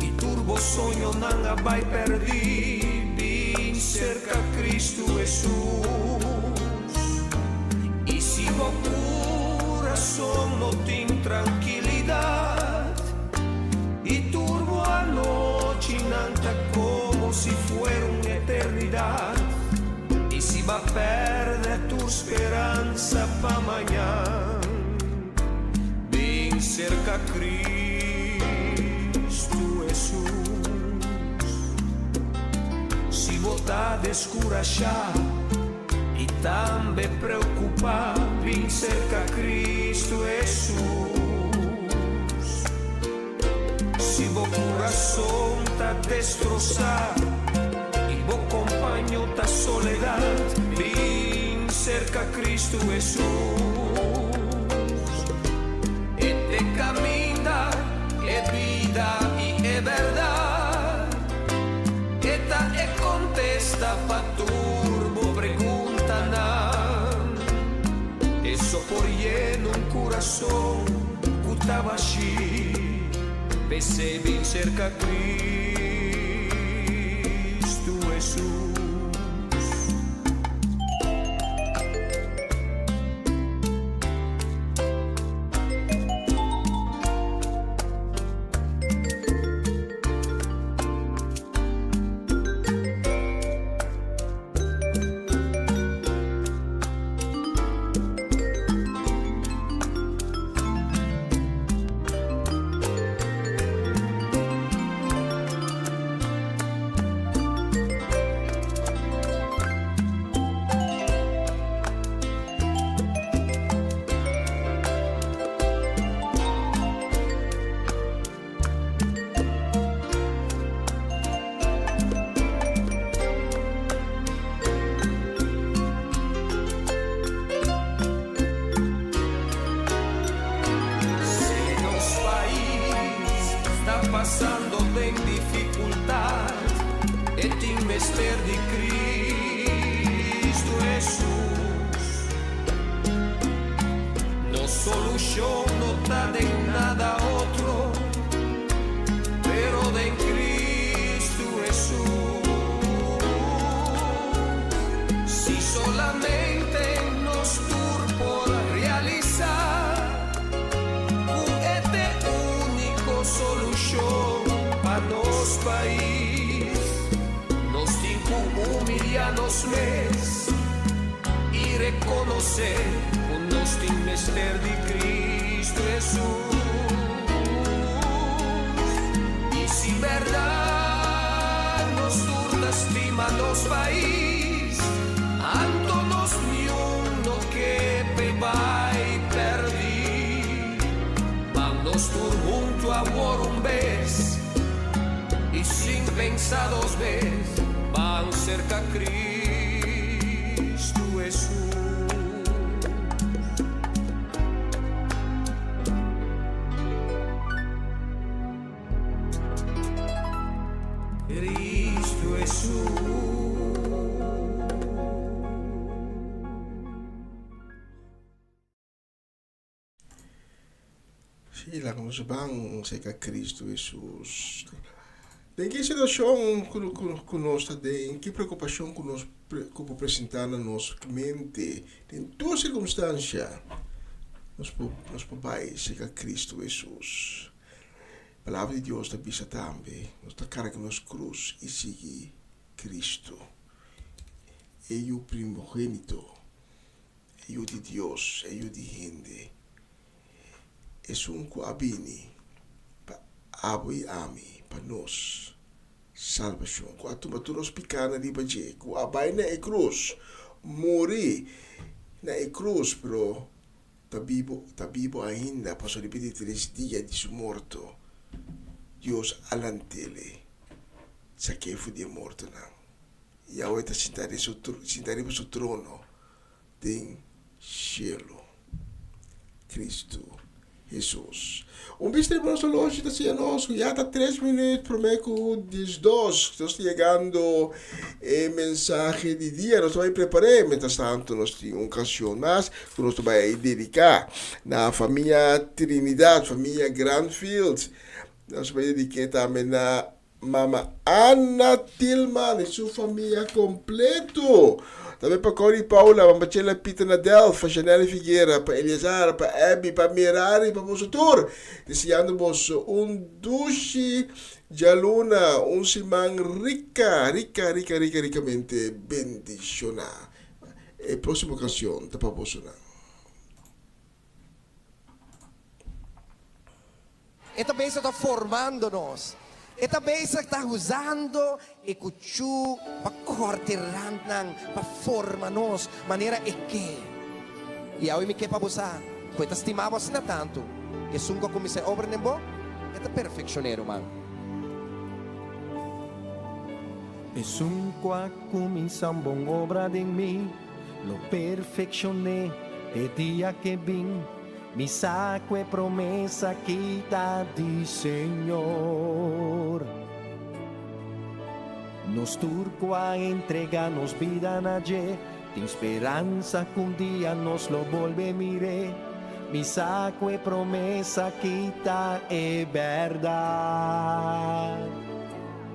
Speaker 3: i tur bo soñonan a bai pèrdí, bin serka Kristu Hesus. I si bo kurason no tin trankilidat i tur bo anochinan ta komo si fuera un eternidat, i si b'a pèrdè tur speransa pa mañan, Bin serka Kristu Hesus. Si bo ta deskurashá i tambe preokupá, bin serka Kristu Hesus. Si bo kurason ta destrosá i bo kompaño ta soledat, bin serka Kristu Hesus. E t'e kaminda, e bida i e bèrdat. E ta e kontesta pa tur bo preguntanan. E so por yena un kurason ku ta bashí, p'esei bin serka Kristu Hesus. Solushon no ta den nada otro, pero den Kristu Hesus. Si solamente nos tur por realisá ku e t'e úniko solushon pa nos pais, nos tin ku humiliá nos mes i rekonosé ku nos tin mester di Kristu Hesus. I si bèrdat nos tur ta stima nos pais, anto nos niun no ke p'e bai pèrdí. Ban nos tur huntu awor un bes i sin pensa dos bes, ban serka Kristu Hesus. Cristo Hesus.
Speaker 4: Sí, laga nos ban serka Cristo Hesus. Den ki situashon ku nos ta den, ki preokupashon ku nos ku por presentá na nos mente, den tur sirkunstansia nos por nos por bai serka Cristo Hesus. Palabra di Dios ta bisa tambe, nos ta karga nos krus i sigui Cristo, e Yu primogénito, e Yu di Dios, e Yu di hende, esun ku a bini pa abo i ami, pa nos salbashon, ku a tuma tur nos pikánan riba dje, ku a bai na e krus, muri na e krus, pero ta bibo, ta bibo ainda, pasobra riba di tres dia di su morto, Dios a lant'el, sak'é for di e mortonan. I awe ta sinta den su sinta riba su trono den shelu. Kristu Hesus. Un bista riba nos oloshi ta siña nos ku ya ta tres minüt promé ku diesdos. Nos ta yegando e mensahe di dia. Nos ta bai prepar'é. Mientras tanto nos tin un kanshon mas ku nos ta bai dediká na famia Trinidad, famia Grandfield. Nos ta bai dedik'é tambe na Mama Ana Tilman y su famia completo. Tambe pa Corrie Paula, Mama Chela Pieter na Delft, pa Janelle Figuera, pa Eleazar, pa Abby, pa Merari, pa boso tur. Deseando boso un dushi djaluna, un siman rica, rica, rica, rica, ricamente bendiciona. E proximo cancion ta pa bosonan.
Speaker 8: E ta bezig ta formando nos. E ta bezig ta usando e kuchú pa kòrta e randnan, pa forma nos manera e ke. I awe mi ke pa bo sa ku e ta stima bo asina tantu, ku esun ku a kuminsá e obra den bo, e ta perfekshon'é, ruman.
Speaker 9: Esun ku a kuminsá un bon obra den mi, lo perfekshon'é te dia k'e bin. Mi sa ku e promesa aki ta di Señor. Nos tur ku a entrega nos bida na dje, tin speransa ku un dia nos lo bolbe mir'é. Mi sa ku e promesa aki ta e bèrdat.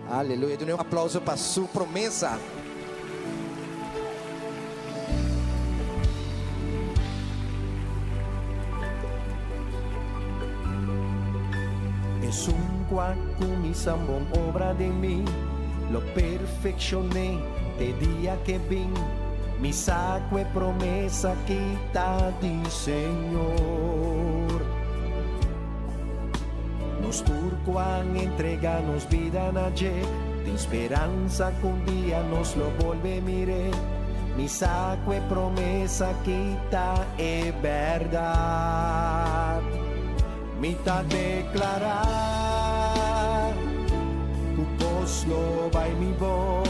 Speaker 8: Aleluya! Duna un aplauso pa su promesa.
Speaker 9: Esun ku a kuminsá un bon obra den mi, lo perfekshon'é te dia k'e bin. Mi sa ku e promesa aki ta di Señor. Nos tur ku an entrega nos bida na dje, tin speransa ku un dia nos lo bolbe mir'é. Mi sa ku e promesa aki ta e bèrdat. Mi ta deklará ku kos lo bai mi bon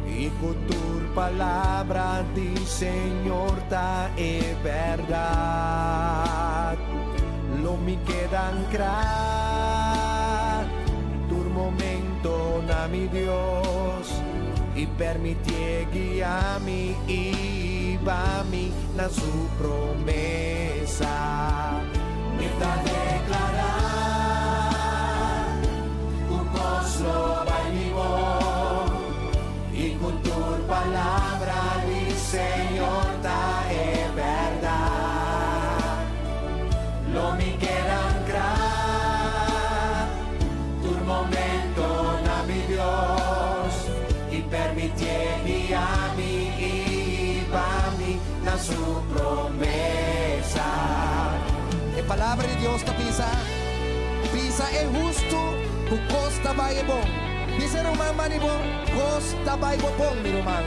Speaker 9: i ku tur palabra di Señor ta e bèrdat. Lo mi keda ancrá tur momento na mi Dios i permitié guia mi i hiba mi na su promesa.
Speaker 3: Mi ta deklará ku kos lo bai mi bon i ku tur palabra di Señor ta e bèrdat. Lo mi keda ankrá tur momento na mi Dios i permitié guia mi i hiba mi na su promesa.
Speaker 8: E Palabra di Dios ta bisa, Bisa e hustu ku kos ta bai e bon. Bisa e ruman mani bo, Kos ta bai bo bon, mi ruman.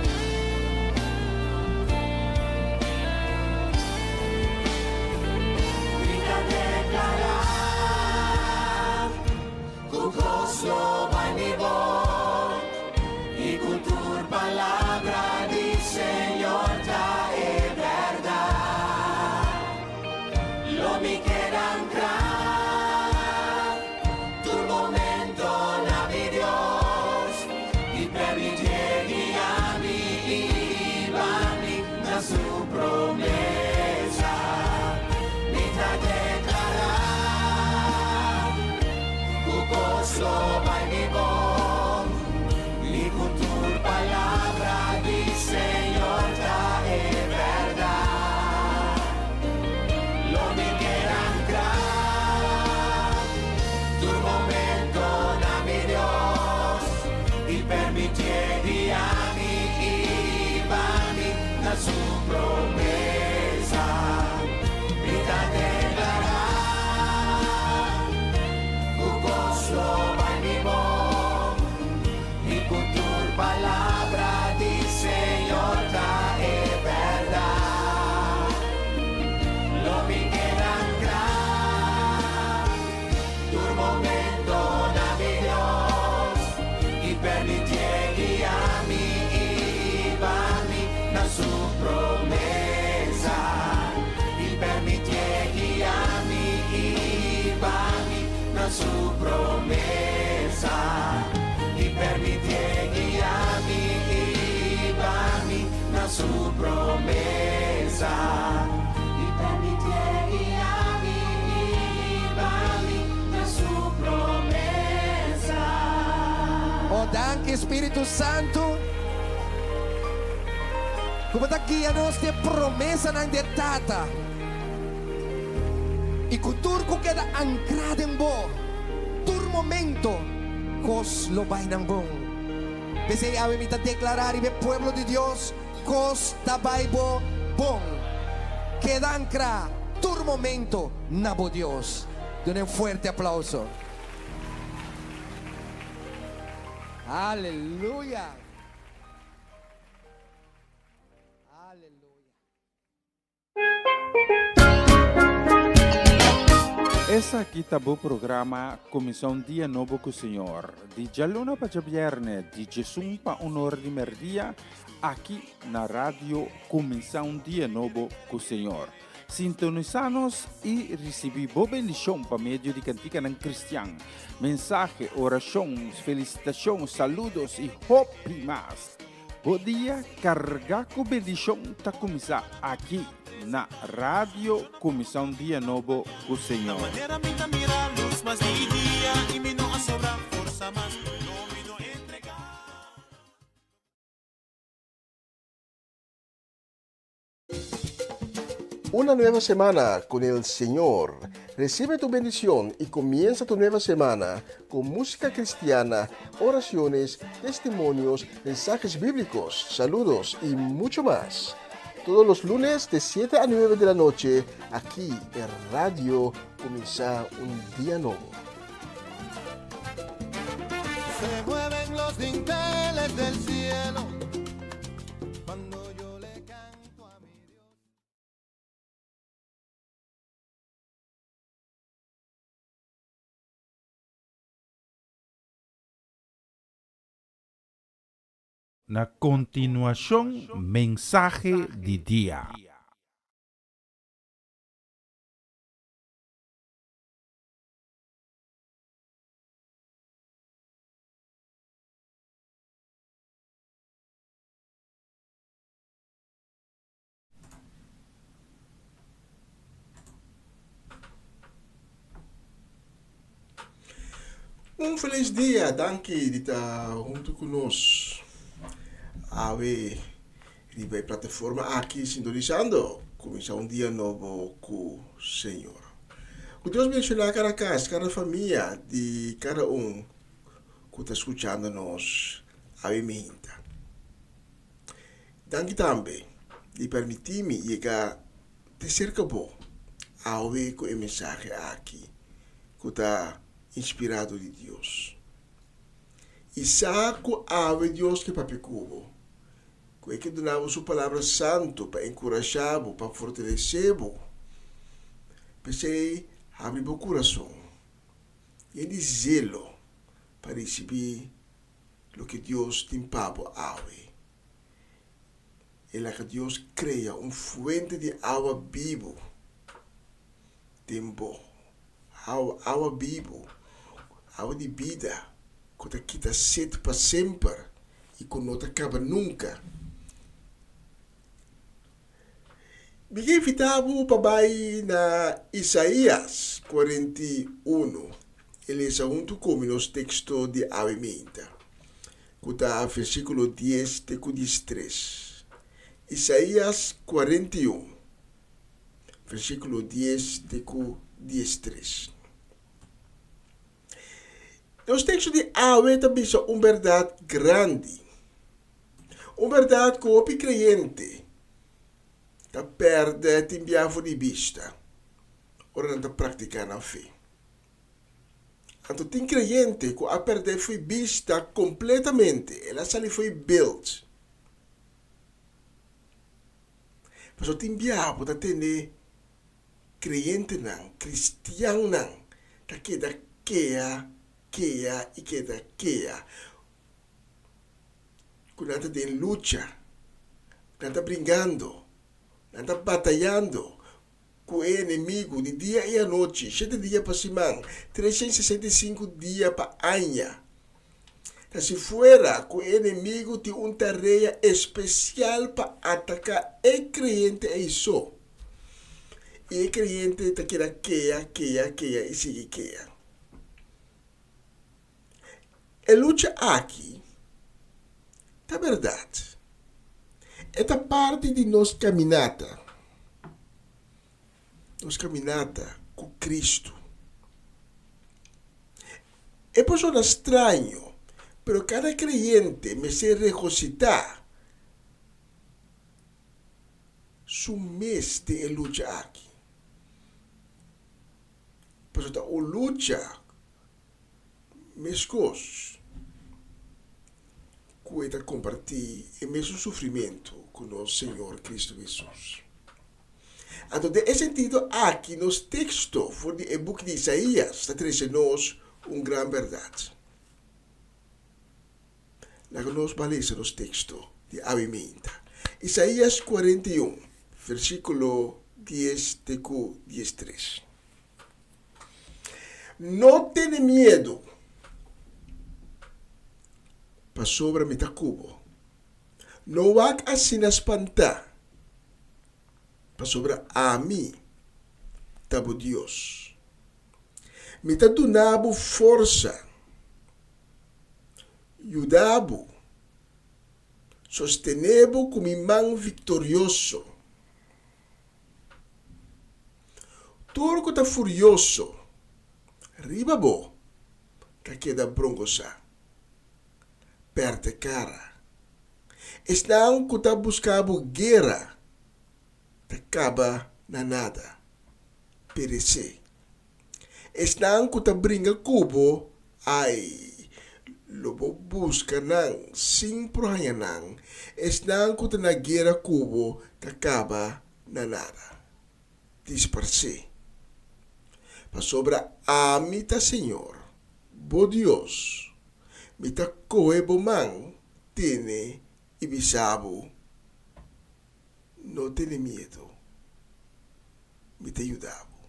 Speaker 3: Mi ta deklará ku kos lo bai mi bon i ku tur palabra di Señor ta e bèrdat. Lo mi keda ankrá tur momento na mi Dios i permitié guia mi i hiba mi na su promesa. Mi ta deklará ku kos lo bai mi bon i ku tur palabra di Señor ta e bèrdat. Lo mi keda ankrá tur momento na mi Dios i permitié guia mi i hiba mi na su promesa. Mi ta deklará ku kos lo bai mi bon i ku tur palabra di Señor ta e bèrdat. Lo mi keda ankrá tur momento na mi Dios i permitié guia mi i hiba mi na su promesa. I permitié guia mi i hiba mi na su promesa. I permitié guia mi i hiba mi na su promesa. I permitié guia mi i hiba mi na su promesa.
Speaker 8: O danki Spiritu Santu ku bo ta guia nos den promesanan di e Tata i ku tur ku keda ankrá den bo tur momento kos lo bai nan bon. P'esei awe mi ta deklará riba e pueblo di Dios, kos ta bai bo bon. Keda ankrá tur momento na bo Dios. Dun'e un fuerte aplauso. Aleluya! Aleluya!
Speaker 2: Esaki ta bo programa Kuminsá un Dia Nobo ku Señor, di djaluna pa djabièrnè, di djesun pa un or di mèrdia, aki na Radio Kuminsá un Dia Nobo ku Señor. Sintonisá nos i risibí bo bendishon pa medio di kantikanan kristian, mensahe, orashon, felisitashon, saludos i hopi mas. Bo dia carga cu bendicion ta cuminsa aki na Radio Cuminsa un Dia Nobo cu Señor.
Speaker 4: Una nueva semana con el Señor. Recibe tu bendición y comienza tu nueva semana con música cristiana, oraciones, testimonios, mensajes bíblicos, saludos y mucho más. Todos los lunes de 7 a 9 de la noche, aquí en Radio Comienza un Día Nuevo.
Speaker 3: Se mueven los dinteles del cielo cuando yo le canto a mi Dios.
Speaker 2: Na kontinuashon mensahe di dia.
Speaker 4: Un felis dia, danki di ta huntu ku nos awe riba e plataforma aki sintonisando kuminsá un dia nobo ku Señor. Ku Dios benshoná kada kas, kada famia di kada un ku ta skuchando nos awe mihinta. Danki tambe di permití mi yega te serka bo awe ku e mensahe aki ku ta inspirado di Dios. I sa ku awe Dios ke papia ku bo, ku e ke duna bo su Palabra Santu pa enkurashá bo, pa fortalesé bo. P'esei, habri bo kurason yen di zelo pa risibí loke Dios tin pa bo awe. E laga Dios krea un fuente di awa bibu den bo. Awa, awa bibu, awa di bida ku ta kita set pa semper i ku no ta kaba nunka. Mi ke invitá bo pa bai na Isaías 41 i lesa huntu ku mi nos teksto di awe meinta, ku ta versíkulo dies te ku diestres. Isaías 41, versíkulo dies te ku diestres. Nos teksto di awe ta bisa un bèrdat grandi. Un bèrdat ku hopi kreyente ta pèrdè tin bia for di bista ora nan ta praktiká nan fe. Anto tin kreyente ku a pèrdè fo'i bista kompletamente, el a sali fo'i beld. Pasobra tin bia bo ta tende kreyentenan, kristiannan, ta keda kea, kea i keda kea. Ku nan ta den lucha, nan ta bringando, nan ta batayando ku e enemigu di dia i anochi, shete dia pa siman, 365 dia pa aña. Ta si fuera ku e enemigu tin un tarea espesial pa ataká e kreyente ei so. I e kreyente ta keda kea, kea, kea i sigui kea. E lucha aki ta bèrdat. E ta parti di nos kaminata, nos kaminata ku Kristu. E por sona straño, pero kada kreyente mester regositá su mes den e lucha aki. Pasobra ta un lucha Meskos ku e ta kompartí e mesun sufrimentu ku nos Señor Kristu Hesus. Anto den e sentido aki nos teksto for di e buki di Isaías ta trese nos un gran bèrdat. Laga nos bai lesa nos teksto di awe meinta. Isaías 41, versíkulo dies te ku diestres. No tene miedu, pasobra mi ta ku bo. No wak asina spantá, pasobra ami ta bo Dios. Mi ta duna bo forsa, yuda bo, sostené bo ku mi man viktorioso. Tur ku ta furioso riba bo ta keda brongosá, pèrdè kara. Esnan ku ta buska bo guera ta kaba na nada, peresé. Esnan ku ta bringa ku bo, ai, lo bo buska nan sin por haña nan. Esnan ku ta na guera ku bo ta kaba na nada, disparsé. Pasobra ami ta Señor, bo Dios, mi ta kohe bo man tene i bisa bo, No tene miedu, mi ta yuda bo.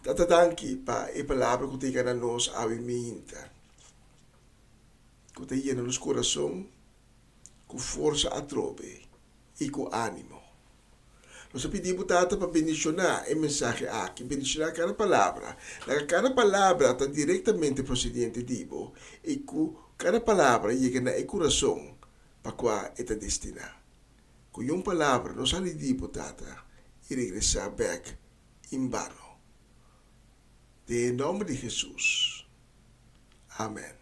Speaker 4: Tata danki pa e palabra ku ta yega na nos awe minta, ku ta yena nos kurason ku forsa atrobe i ku animo. Nos a pidi bo, Tata, pa bendishoná e mensahe aki, bendishoná kada palabra. Laga kada palabra ta direktamente prosedente di bo i ku kada palabra yega na e kurason pa kua e ta destiná. Ku yun palabra no sali di bo, Tata, i regresá bèk inbano. Den e nòmber di Hesus. Amèn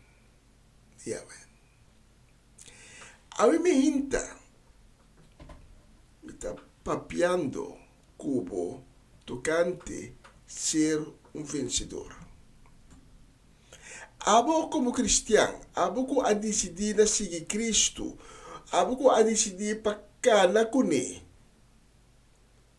Speaker 4: i amèn. Awe mi hinta, mi ta papiando ku bo tokante ser un vensedor. Abo komo kristian, abo ku a disidí na sigui Kristu, abo ku a disidí pa kana kuné,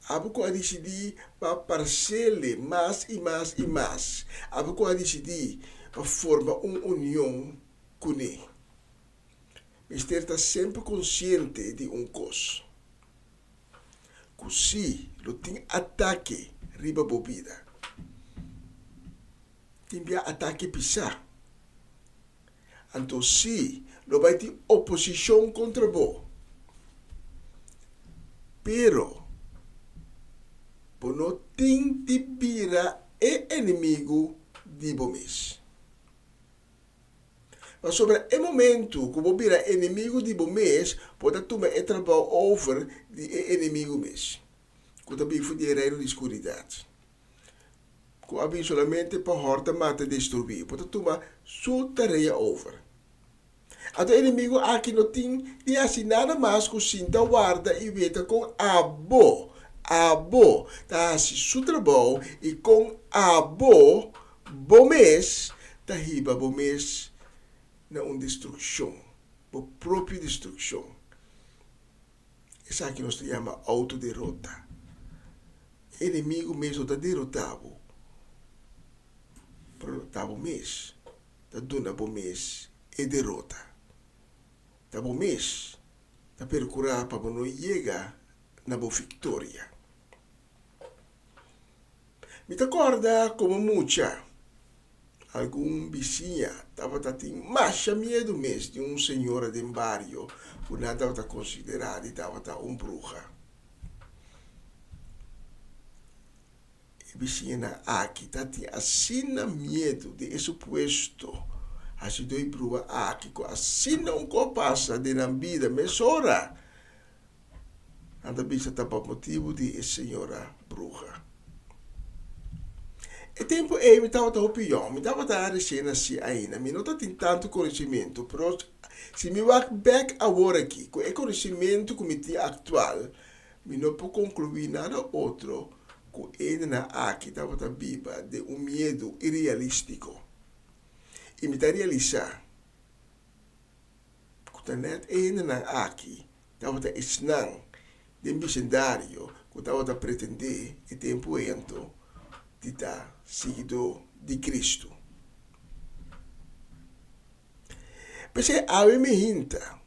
Speaker 4: abo ku a disidí pa parsele mas i mas i mas, abo ku a disidí pa forma un union kuné. Mester ta semper konsiente di un kos, ku si lo tin atake riba bo bida, tin bia atake pisá, anto si lo bai tin oposishon kontra bo. Pero bo no tin di bira e enemigu di bo mes. Pasobra e momentu ku bo bira enemigu di bo mes, bo ta tuma e trabou over di e enemigu mes, ku ta bin for di e reino di skuridat, ku a bin solamente pa hòrta, mata i destruí. Bo ta tuma su tarea over. Anto e enemigu aki no tin di hasi nada mas ku sinta warda i weta kon abo, abo, ta hasi su trabou i kon abo, bo mes, ta hiba bo mes na un destrukshon, bo propio destrukshon. Esaki nos ta yama outoderota. E enemigu mes no ta derotá bo, pero ta bo mes ta duna bo mes e derota. Ta bo mes ta perkurá pa bo no yega na bo viktoria. Mi ta kòrda komo mucha, algun bisiña tabata tin masha miedu mes di un señora den bario ku nan tabata konsiderá di tabata un bruha. E bisiñanan aki ta tin asina miedu di e supuesto hasidó i bruha aki ku asina un kos pasa den nan bida mesora nan ta bisa ta pa motibu di e señora bruha. E tempu ei mi tabata hopi yòn, mi tabata resien nasí ainda, mi no ta tin tantu konosimentu, pero si mi wak bèk awor aki ku e konosimentu ku mi tin aktual, Mi no por konkluí nada otro ku e hendenan aki tabata biba den un miedu irealístiko. I mi ta realisá ku ta nèt e hendenan aki tabata esnan den bisendario ku tabata pretendé e tempu ei anto di ta siguidó di Kristu. P'esei awe mi hinta.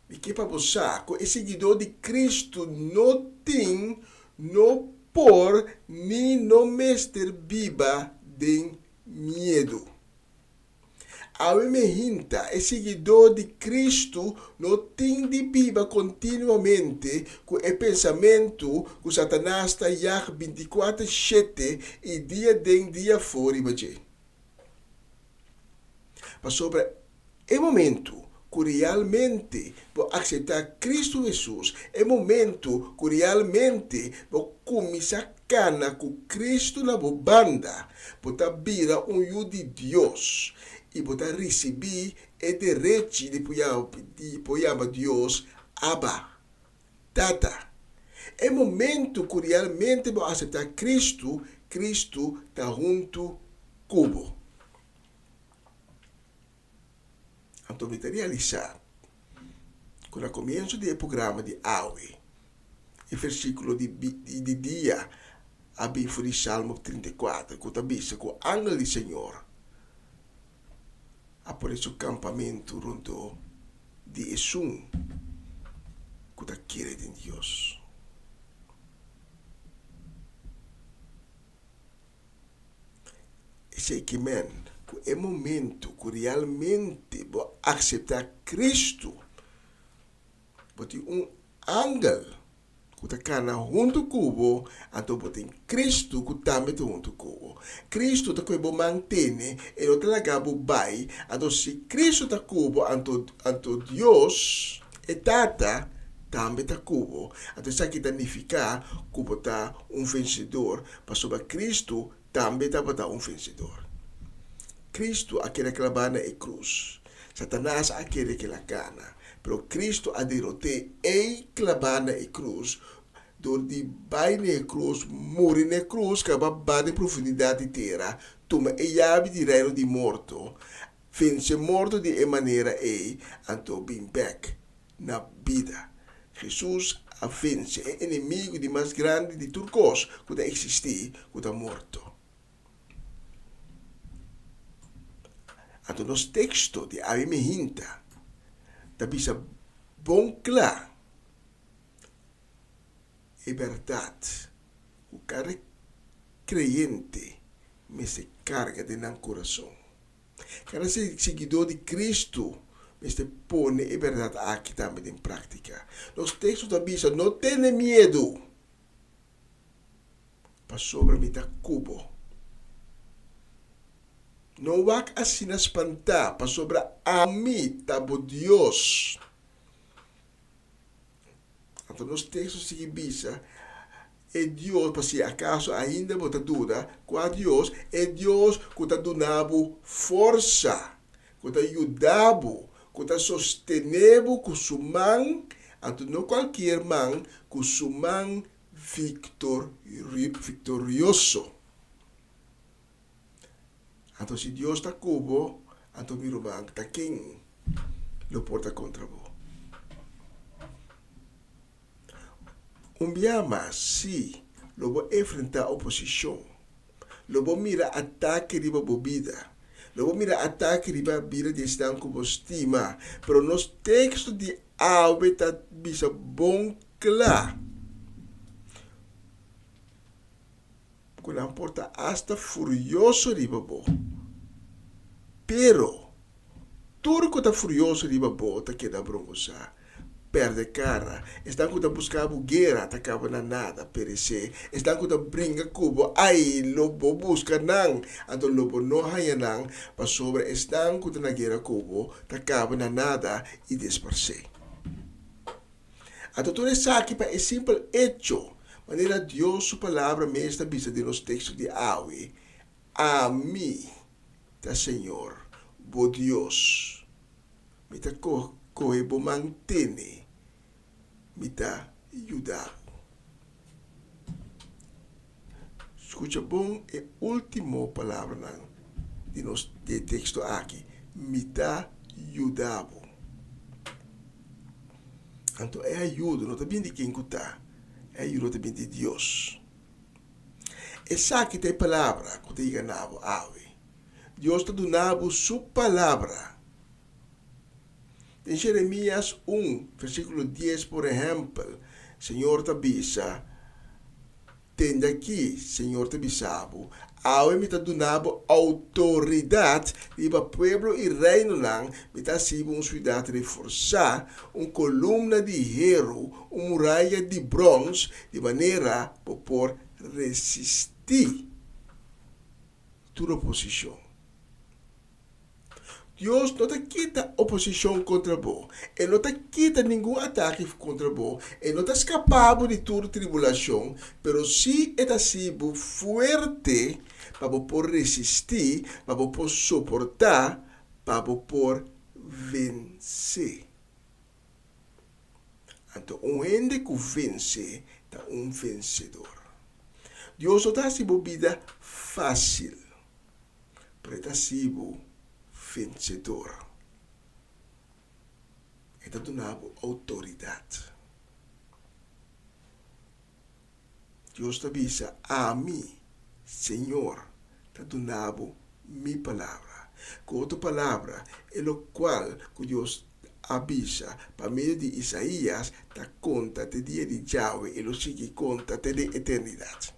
Speaker 4: Mi ke pa bo sa ku e siguidó di Kristu no tin, no por ni no mester biba den miedu. Awe mi hinta, e siguidó di Kristu no tin di biba kontinuamente ku e pensamentu ku Satanas ta yag bintikuater shete i dia den dia afó riba dje. Pasobra e momentu ku realmente bo akseptá Kristu Hesus, e momentu ku realmente bo kuminsá kana ku Kristu na bo banda, bo ta bira un yu di Dios i bo ta risibí e derechi di por yama Dios Abba, Tata. E momentu ku realmente bo aseptá Kristu, Kristu ta huntu ku bo. Anto mi ta realisá ku na komienso di e programa di awe, e versíkulo di di dia a bin for di Salmo 34 ku ta bisa ku angel di Señor a pone su kampamentu rondó di esun ku ta kere den Dios. Esei ke men ku e momentu ku realmente bo akseptá Kristu, bo tin un angel. ku ta kana huntu ku bo, anto bo tin Kristu ku tambe ta huntu ku bo. Kristu ta kohe bo man tene, e no ta laga bo bai. Anto si Kristu ta ku bo, anto anto Dios, e Tata, tambe ta ku bo. Anto esaki ta nifiká ku bo ta un vensedor, pasobra Kristu tambe tabata un vensedor. Kristu a keda klabá na e krus. Satanas a kere ku el a gana, pero Kristu a derot'é ei klabá na e krus dor di bai na e krus, muri na e krus, kaba ba den profundidat di tera, tuma e yabi di reino di morto, vense morto di e manera ei, anto bin bèk na bida. Hesus a vense e enemigu di mas grandi di tur kos ku ta eksistí, ku ta morto. Anto nos teksto di awe mehinta ta bisa bon kla e bèrdat ku kada kreyente mester karga den nan kurason. Kada siguidó di Kristu mester pone e bèrdat aki tambe den práktika. Nos teksto ta bisa, No tene miedu, pasobra mi ta ku bo. No wak asina spantá, pasobra ami ta bo Dios. Anto nos teksto sigui bisa, E Dios, pa si akaso ainda bo ta duda, kua Dios? E Dios ku ta duna bo forsa, ku ta yuda bo, ku ta sostené bo ku su man, anto no kualkier man, ku su man viktorioso. Anto si Dios ta ku bo, anto mi ruman, ta ken lo por ta kontra bo? Un bia mas, sí, lo bo enfrentá oposishon. Lo bo mira atake riba bo bida. Lo bo mira atake riba bida di esnan ku bo stima. Pero nos teksto di awe ta bisa bon kla ku nan por ta asta furioso riba bo. Pero, tur ku ta furioso riba bo ta keda brongosá, pèrdè kara. Esnan ku ta buska bo guera ta kaba na nada, peresé. Esnan ku ta bringa ku bo, ai, lo bo buska nan, anto lo bo no haña nan, pasobra esnan ku ta na guera ku bo ta kaba na nada i disparsé. Anto tur esaki pa e simpel echo, manera Dios su Palabra mes ta bisa den nos teksto di awe, Ami ta Señor, bo Dios. Mi ta kohe bo man tene, mi ta yuda bo. Skucha bon e último palabranan di nos di e teksto aki, Mi ta yuda bo. Anto e ayudo no ta bin di ken ku ta, e ayudo ta bin di Dios. Esaki ta e palabra ku ta yega na bo awe. Dios ta duna bo su palabra. Den Jeremias un, versíkulo dies, por ehèmpel, Señor ta bisa, Tende aki, Señor ta bisa bo, Awe mi ta duna bo outoridat riba pueblo i reinonan, mi ta hasi bo un siudat reforsá, un kolumna di heru, un muraya di bròns, di manera bo por resistí tur oposishon. Dios no ta kita oposishon kontra bo. E no ta kita ningun atake kontra bo. E no ta skapa bo di tur tribulashon, pero sí e ta hasi bo fuerte pa bo por resistí, pa bo por soportá, pa bo por vense. Anto un hende ku vense ta un vensedor. Dios no ta hasi bo bida fásil. Pero e ta hasi bo vencedor. E ta duna bo autoridad. Dios ta bisa, Ami, Señor, ta duna bo mi palabra. Ku otro palabra, e lokual ku Dios a bisa pa medio di Isaías ta konta te dia di djawe i lo sigui konta te den eternidat.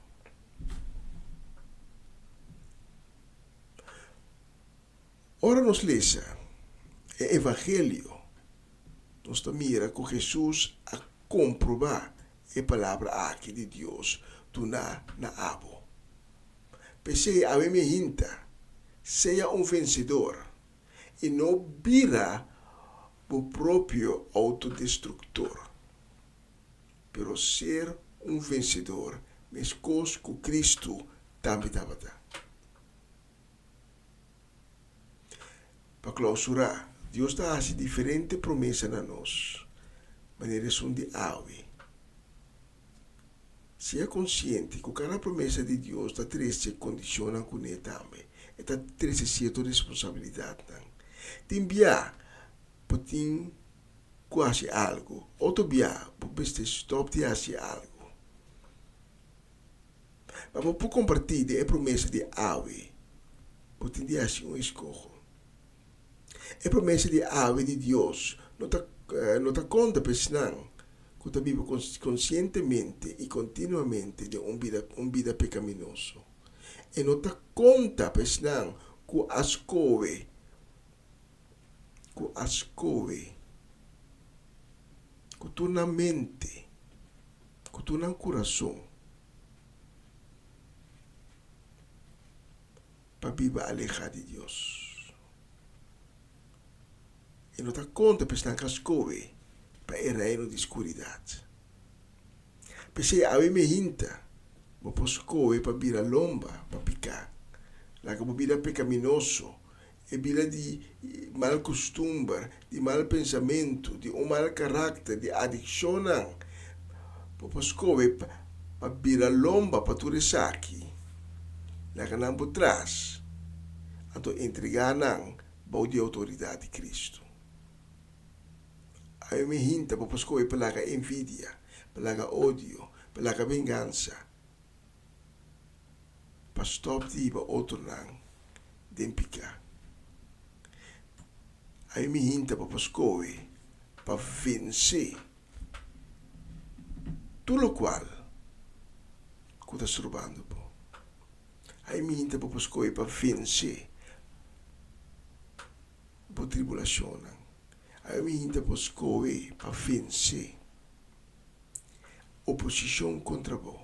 Speaker 4: Ora nos lesa e Evangelio, nos ta mira ku Hesus a komprobá e palabra aki di Dios duná na abo. P'esei awe mi hinta, sea un vensedor i no bira bo propio outodestruktor, pero ser un vensedor meskos ku Kristu tambe tabata. Pa klausurá, Dios ta hasi diferente promesa na nos, manera esun di awe. Sea konsiente ku kada promesa di Dios ta trese kondishonnan kuné tambe. E ta trese sierto responsabilidatnan. Tin bia bo tin ku hasi algu, otro bia bo mester stòp di hasi algu. Pa bo por kompartí den e promesa di awe, bo tin di hasi un eskoho. E promesa di awe di Dios no ta no ta konta pa esnan ku ta biba konsientemente i kontinuamente den un bida un bida pekaminoso. E no ta konta pa esnan ku a skohe ku a skohe ku tur nan mente, ku tur nan kurason pa biba alehá di Dios. E no ta konta pa esnan ku a skohe pa e reino di skuridat. P'esei awe mi hinta, bo por skohe pa bira lomba pa piká. Laga bo bira pekaminoso, e bira di mal kustumber, di mal pensamentu, di un mal karakter, di adikshonnan. Bo por skohe pa bira lomba pa tur esaki, laga nan bo tras, anto entregá nan bou di outoridat di Kristu. Awe mi hinta bo por skohe pa laga envidia, pa laga odio, pa laga vengansa, pa stòp di hiba otronan den piká. Awe mi hinta bo por skohe pa vensé tur lokual ku ta strobando bo. Awe mi hinta bo por skohe pa vensé bo tribulashonnan. Awe mi hinta por skohe pa vense oposishon kontra bo.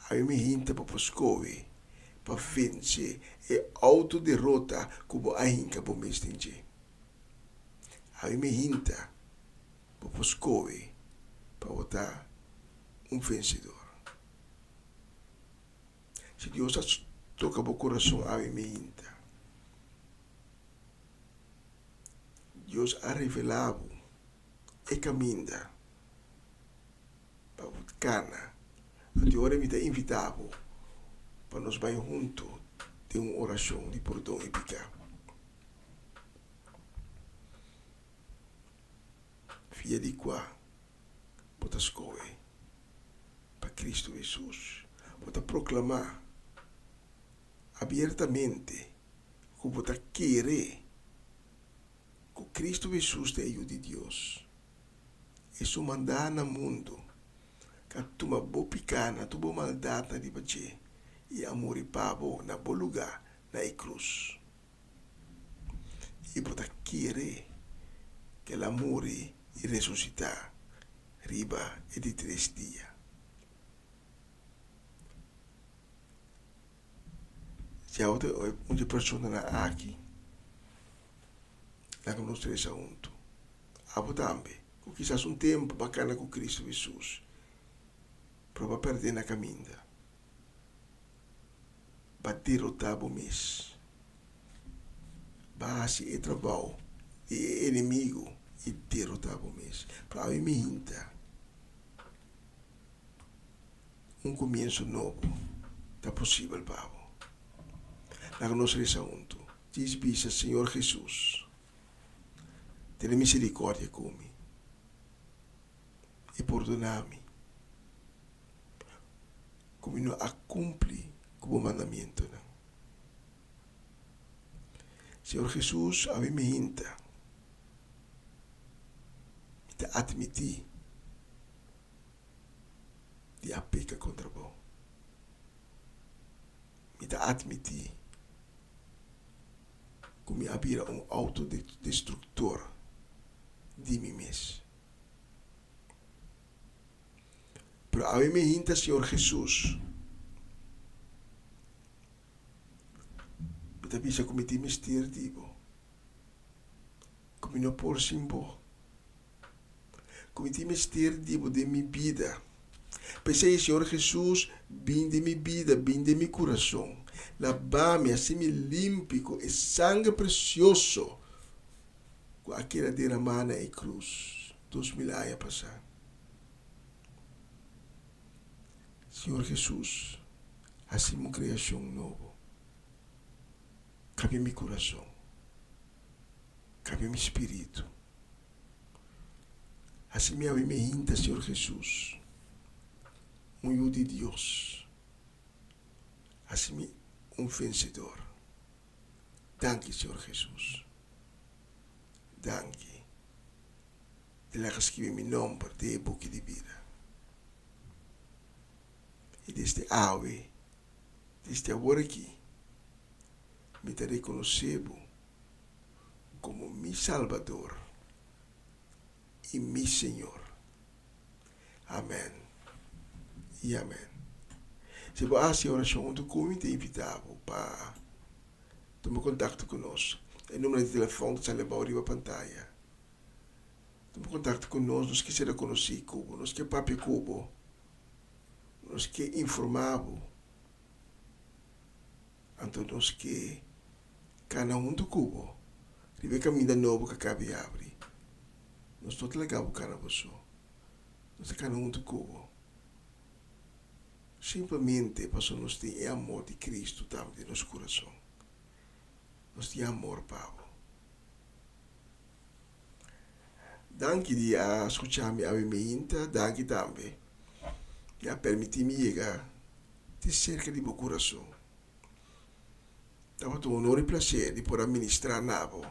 Speaker 4: Awe mi hinta bo por skohe pa vense e outoderota ku bo a hinka bo mes den dje. Awe mi hinta bo por skohe pa bo ta un vensedor. Si Dios a toka bo kurason awe mi hinta. Dios a revelá bo e kaminda pa bo kana. Anto ora mi ta invitá bo pa nos bai huntu den un orashon di pordon i piká. Via di kua bo ta skohe pa Kristu Hesus. Bo ta proklamá abiertamente ku bo ta kere ku Kristu Hesus ta e Yu di Dios, Esun mandá na mundu ku a tuma bo pikánan, tur bo maldatnan riba dje i a muri pa bo na bo lugá na e krus. I bo ta kere ku el a muri i resusitá riba e di tres dia. Si abo ta un di e personanan aki, laga nos resa huntu. Abo tambe, ku kisas un tempu bo a kana ku Kristu Hesus, pero bo a pèrdè na kaminda. Bo a derotá bo mes. Bo a hasi e trabou di e enemigu i derotá bo mes. Pero awe mi hinta. Un komienso nobo ta posibel pa bo. Laga nos resa huntu. Djis bisa, Señor Jesus, tene misericordia ku mi i pordona mi ku mi no a kumpli ku bo mandamientonan. Señor Jesus, awe mi hinta, mi ta atmití di a peka kontra bo. Mi ta atmití ku mi a bira un outodestruktor di mi mes. Pero awe mi hinta Señor Jesus. Mi ta bisa ku mi tin mester di bo, ku mi no por sin bo, ku mi tin mester di bo den mi bida. P'esei, Señor Jesus, bin den mi bida, bin den mi kurason. Laba mi, hasi mi limpi ku e sanger presioso ku a keda deramá na e krus 2000 aña pasá. Señor Jesus, hasi mi un kreashon nobo. Kambia mi kurason, kambia mi spiritu. Hasi mi awe mi hinta, Señor Jesus, un yu di Dios. Hasi mi un vensedor. Danki, Señor Jesus. Danki. Di laga skibi mi nomber den e buki di bida. I desde awe, desde awor aki, mi ta rekonosé bo komo mi Salbador i mi Señor. Amèn i amèn. Si bo a hasi e orashon huntu ku mi, mi ta invitá bo pa tuma kontakto ku nos. E numero di telefòn ta sali abou riba pantaya. Tuma kontakto ku nos, nos ke sera konosí ku bo, nos ke papia ku bo, nos ke informá bo, anto nos ke kana huntu ku bo riba e kaminda nobo ku a kaba di abri. Nos no ta laga bo kana bo so, nos ta kana huntu ku bo. Simplemente pasobra nos tin e amor di Kristu tambe den nos kurason. Nos tin amor pa bo. Danki di a skucha mi awe meinta, danki tambe di a permití mi yega te serka di bo kurason. Tabata un honor i plaser di por a ministrá na bo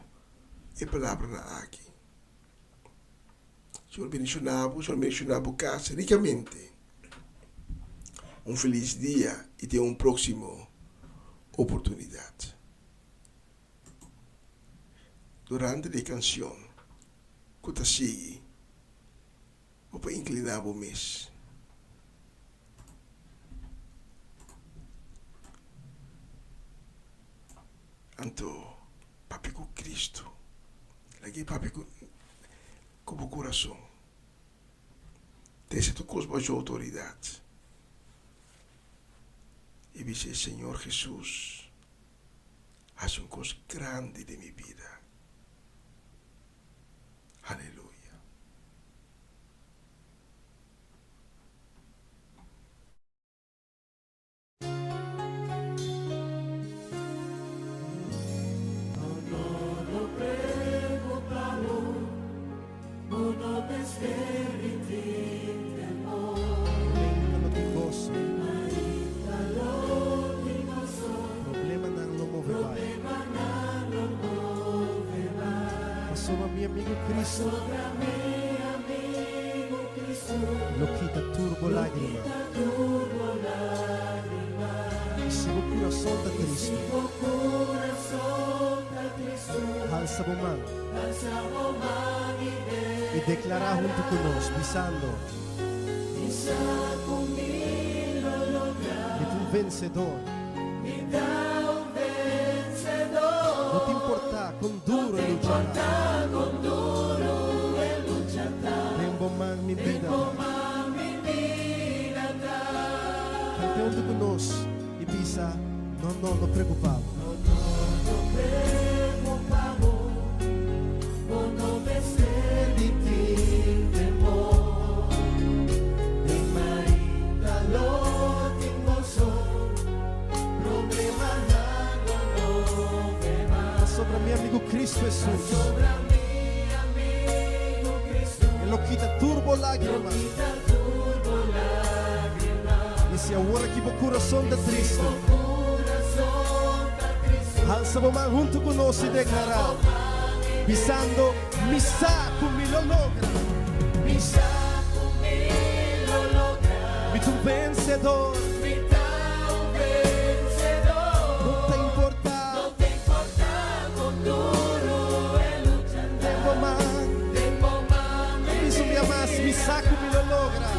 Speaker 4: e palabranan aki. Señor bendishoná bo, Señor bendishoná bo kas rikamente. Un felis dia i te un próksimo oportunidat. Durante di e kanshon ku ta sigui, bo por inkliná bo mes. Anto papia ku Kristu. Lag'é papia ku bo kurason. Trese tur kos bajo outoridat i bis'é, Señor Hesus, Hasi un kos grandi den mi bida. Aleluya.
Speaker 9: Problemanan lo move bai. Pasobra mi amigu Cristo. Lo kita tur bo lágrima. I si bo kurason ta tristu. Halsa bo man. I deklará huntu ku nos, bisando. Mi ta un vensedor. No ta importá kon duru e lucha ta. Den bo man mi bida ta. Kante huntu ku nos i bisa, No, no, no preokupá bo. Pasobra mi amigu Cristo Jesus. E lo kita tur bo lágrima. I si awor aki bo kurason ta tristu, halsa bo man huntu ku nos i deklará, bisando, Mi sa ku mi lo logra. Mi ta un vensedor. No ta importá. Den bo man. Mi sa un bia mas, mi sa ku mi lo logra.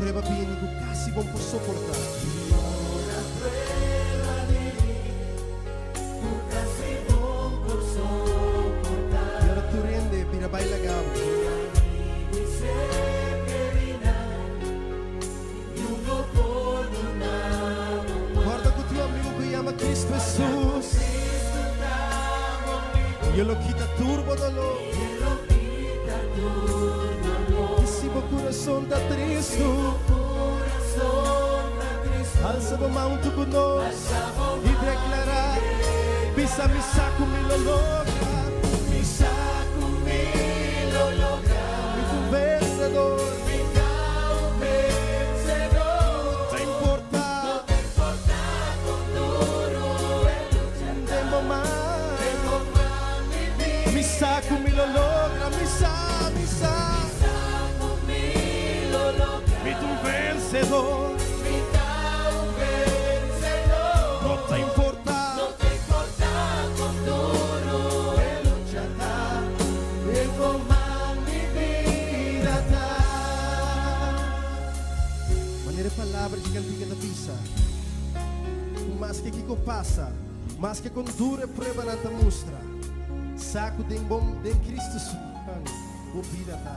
Speaker 9: prueba bini ku kasi bo no por soportá. I ora tur hende bira bai laga bo. Kòrda ku tin un amigu ku yama Kristu Hesus. I e lo kita tur bo doló. I si bo kurason ta tristu, alsa bo man huntu ku nos i deklará, Bisa mi sa ku mi lo logra. Mi sa ku mi lo logra. Mi ta un vensedor. Mi ta un vensedor. No ta importá. No ta importá kon duru e lucha ta. Den bo man. Den bo man mi bida. Mi sa ku mi lo logra. Mi sa, mi sa. Mi sa ku mi lo logra. Mi ta un vensedor. Mi ta un vensedor. No ta importá. No ta importá kon duru e lucha ta. Den bo man mi bida ta. Manera e palabra dje kantika ta bisa, ku maske kiko pasa, maske kon duru e pruebanan ta mustra, sa ku den bo den Kristu su man bo bida ta.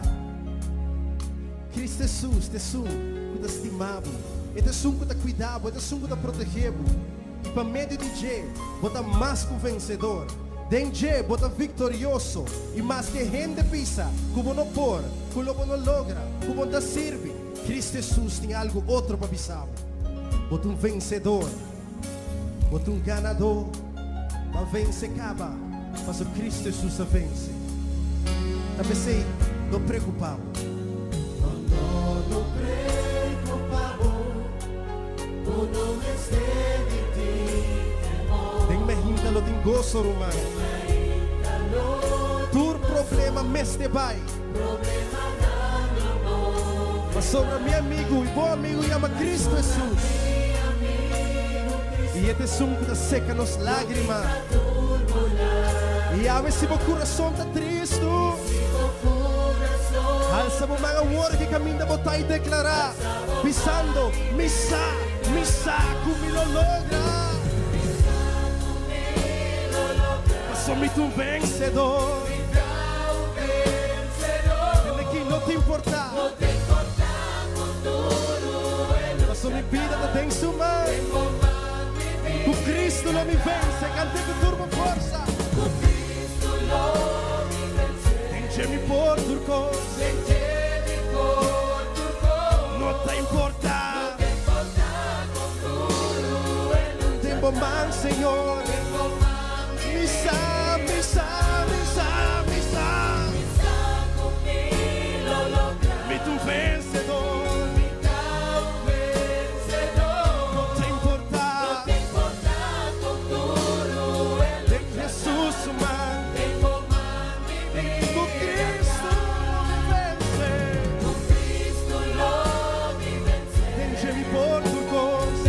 Speaker 9: Kristu Hesus ta esun ku ta stima bo, e ta esun ku ta kuida bo, e ta esun ku ta protegé bo. I pa medio di dje bo ta mas ku vensedor. Den dje bo ta viktorioso. I maske hende bisa ku bo no por, ku lo bo no logra, ku bo no ta sirbi, Kristu Hesus tin algu otro pa bisa bo. Bo ta un vensedor. Bo ta un ganadó. Bo a vense kaba, pasobra Kristu Hesus a vense. Ta p'esei, no preokupá bo. No, no, no preokupá bo. Bo no mester di tin temor. Den mehinta lo tin goso, ruman. Den mehinta lo tin goso. Tur problema mester bai. Problemanan lo no bai. Pasobra mi amigu i bo amigu yama Cristo Hesus. I e ta esun ku ta seka nos lágrima. I awe si bo kurason ta tristu. Alsa bo man awor ki kaminda bo ta i deklará, bisando, Mi sa, mi sa ku mi lo logra. Pasobra mi ta un vensedor. Tende ki no ta importá. Pasobra mi bida ta den su man. Ku Cristo lo mi vense. Kant'é ku tur bo forsa. Den dje mi por tur kos. No ta importá. Den bo man, Señor. Mi sa, mi sa, mi sa, mi sa. Mi ta un vensedor. No ta importá. Den Jesus su man. Ku Cristo lo mi vense. Den dje mi por tur kos.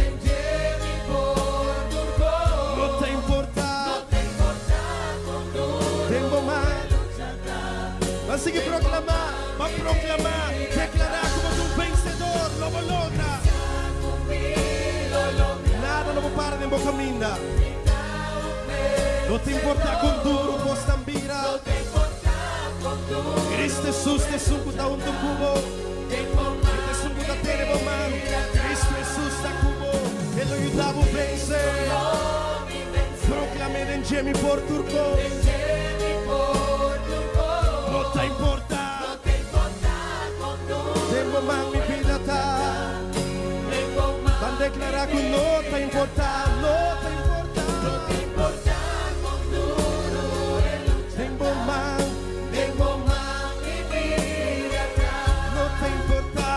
Speaker 9: No ta importá. Den bo man. Ban sigui proklamá, ban proklamá, deklará ku bo ta un vensedor, lo bo logra. Nada lo bo para den bo kaminda. No ta importá kon duru kosnan bira. Cristo Hesus ta esun ku ta huntu ku bo. E ta esun ku ta tene bo man. Cristo Hesus ta ku bo. E lo yuda bo vense. Proklam'é den dje mi por tur kos. No ta importá. Den bo man mi bida ta. Ban deklará ku no ta importá, no ta importá. Den bo man, no ta importá.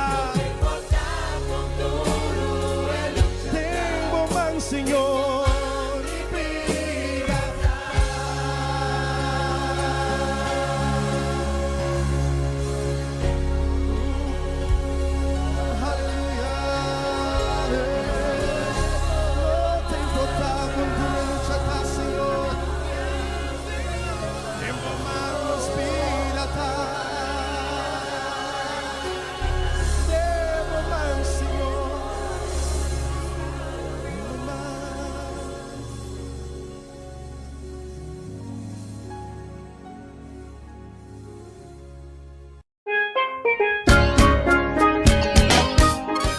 Speaker 9: Den bo man, Señor, mi bida ta.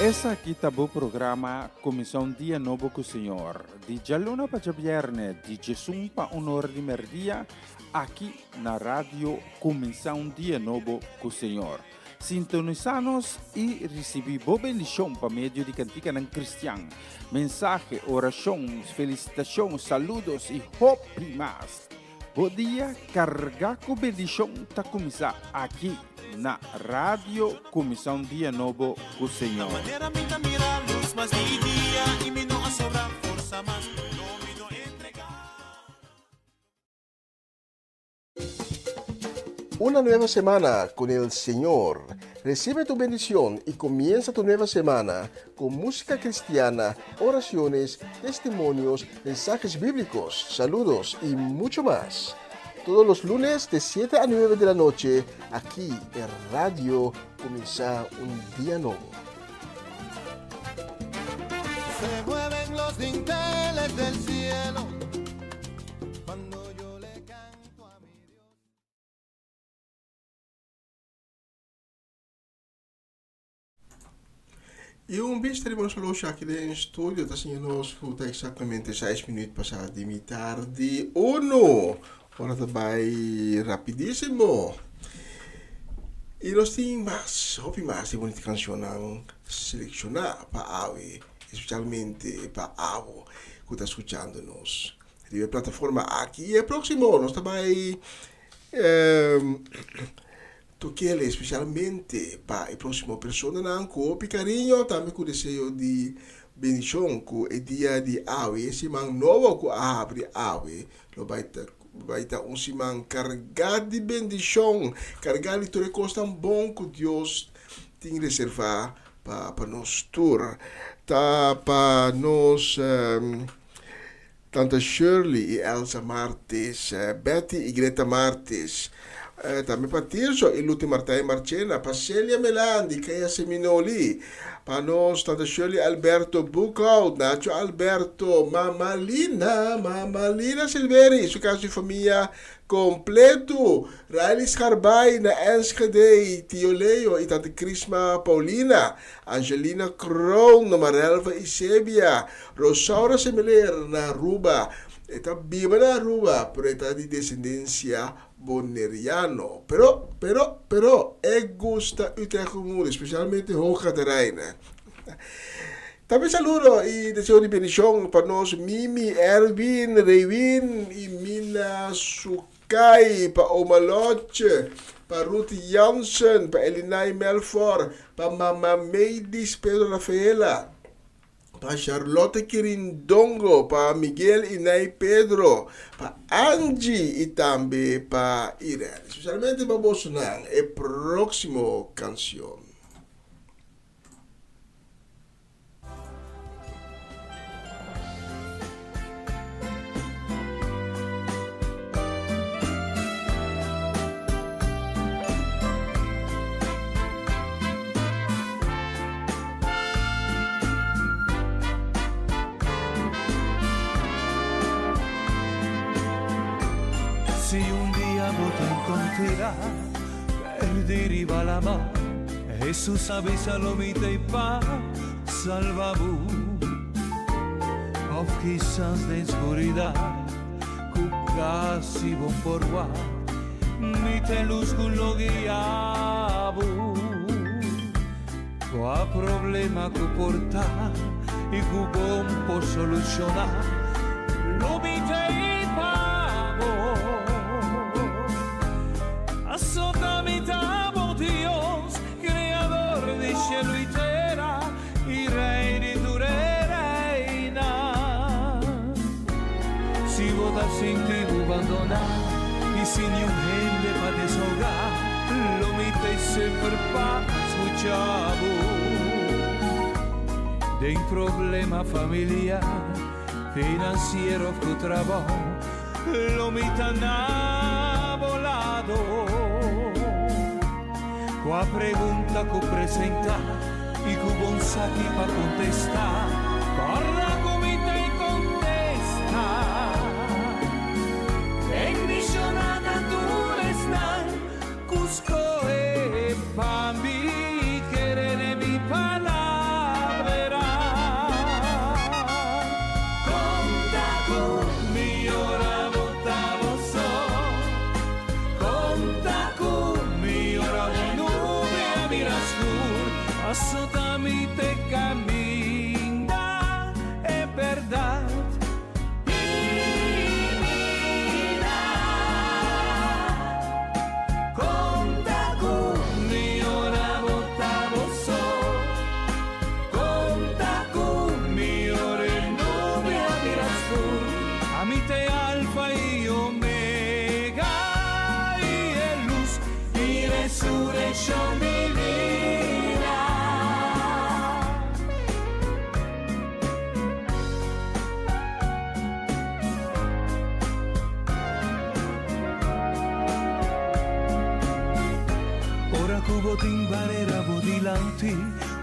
Speaker 2: Esaki ta bo programa Kuminsá un Dia Nobo ku Señor, di djaluna pa djabièrnè, di djesun pa un ora di mèrdia, aki na Radio Kuminsá un Dia Nobo ku Señor. Sintonisá nos i risibí bo bendishon pa medio di kantikanan kristian, mensahe, orashon, felisitashon, saludos i hopi mas. Bo dia kargá ku bendishon ta kuminsá aki na Radio Kuminsá un Dia Nobo ku Señor.
Speaker 4: Una nueva semana con el Señor. Recibe tu bendición y comienza tu nueva semana con música cristiana, oraciones, testimonios, mensajes bíblicos, saludos y mucho más. Todos los lunes de 7 a 9 de la noche, aquí en Radio Comienza un Día Nuevo.
Speaker 3: Se mueven los dinteles del cielo cuando yo le canto a mi Dios.
Speaker 4: I un bista riba nos horloge aki den studio ta siña nos ku ta eksaktamente seis minuut pasá di mitar di uno. Ora ta bai rapidísimo. I nos tin mas, hopi mas di bunita kanshonnan selekshoná pa awe, espesialmente pa abo ku ta skuchando nos riba e plataforma aki. I e próksimo nos ta bai Tokele especialmente pa e proximo personanan cu hopi cariño, tambe cu deseo di bendicion cu e dia di awe, e siman nobo cu a habri awe, lo bay ta bay ta un siman carga di bendicion, carga di tur e cosnan bon cu Dios tin reserva pa pa nos tur. Ta pa nos Tanta Shirley y Elsa Martis, Betty y Greta Martis, tambe pa Tirso y Luti Martijn Marchena, pa Celia Melandi, Kea Seminoli, pa nos Tanta Shirley Alberto Boekhout, Nacho Alberto, Mama Lina, Mama Lina Silveri y su casa y famia completo, Riley Scarbay na Enschede, Tio Leo y Tante Crisma Paulina, Angelina Kroon na Marelva y Sebia, Rosaura Semeler na Aruba. E ta biba na Aruba, pero e ta di desendensia Boneriano. Pero, pero, pero, e gusta Utrecht Humor, especialmente Hoog Caterijne. Tambe saludo y deseo di bendicion pa nos Mimi, Erwin, Rewin y Mina Sukai, pa Oma Lotje, pa Ruth Jansen, pa Elinay Melfor, pa Mama Meidis Pedro Rafaela, pa Charlotte Kirindongo, pa Miguel y Nay Pedro, pa Angie y tambe pa Irene. Especialmente pa bosonan e proximo cancion.
Speaker 3: Si un dia bo ta encontrá perdí riba lama, Jesús a bisa lo mi t'ei pa salba bo. Of kisas den scuridad cu casi bo por wak, mi t'e luz cu lo guia bo. Cua problema cu por ta y cu bon por soluciona, lo mi t'ei pa bo. Asota mi ta bo Dios, Creador di cielo y tera y Rey di tur e reinan. Si bo ta sinti bo bandoná i sin niun hende pa desahogá, lo mi t'ei semper pa scucha bo. Den problema familiar, financiero of cu trabou, lo mi ta na bo lado. Cua pregunta cu presenta y cu bon saki pa contesta, corda cu mi ta e contesta. Bendiciona ta tur esnan cu scohe pa mi. Paso ta mi te caminda e berdad i bida. Conta cu mi ora bo ta bo so. Conta cu mi ora e nubia bira scur. Ami t'e Alfa i Omega i e luz i resureccion di bida. Ora cu bo tin barera bo dilanti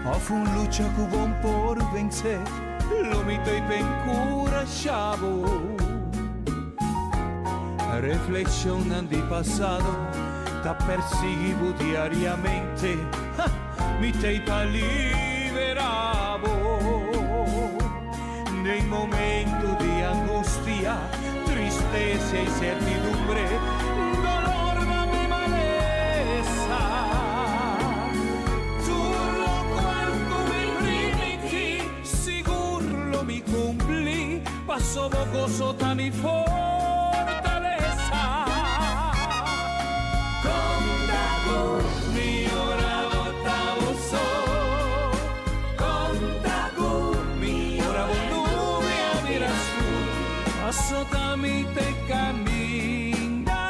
Speaker 3: of un lucha cu bo por vence, lo mi t'ey p'encurasha bo. Reflexionnan di pasado ta persigui bo diariamente, ha, mi t'ey pa libera bo. Den momento di angustia, tristesa y certidumbre, dolor tambe malesa. Tur locual cu mi primiti, sigur lo mi cumpli, paso bo goso ta mi fortalesa. Conta cu mi ora bo ta bo so. Conta cu mi ora bo nubia bira scur. Paso ta mi t'e caminda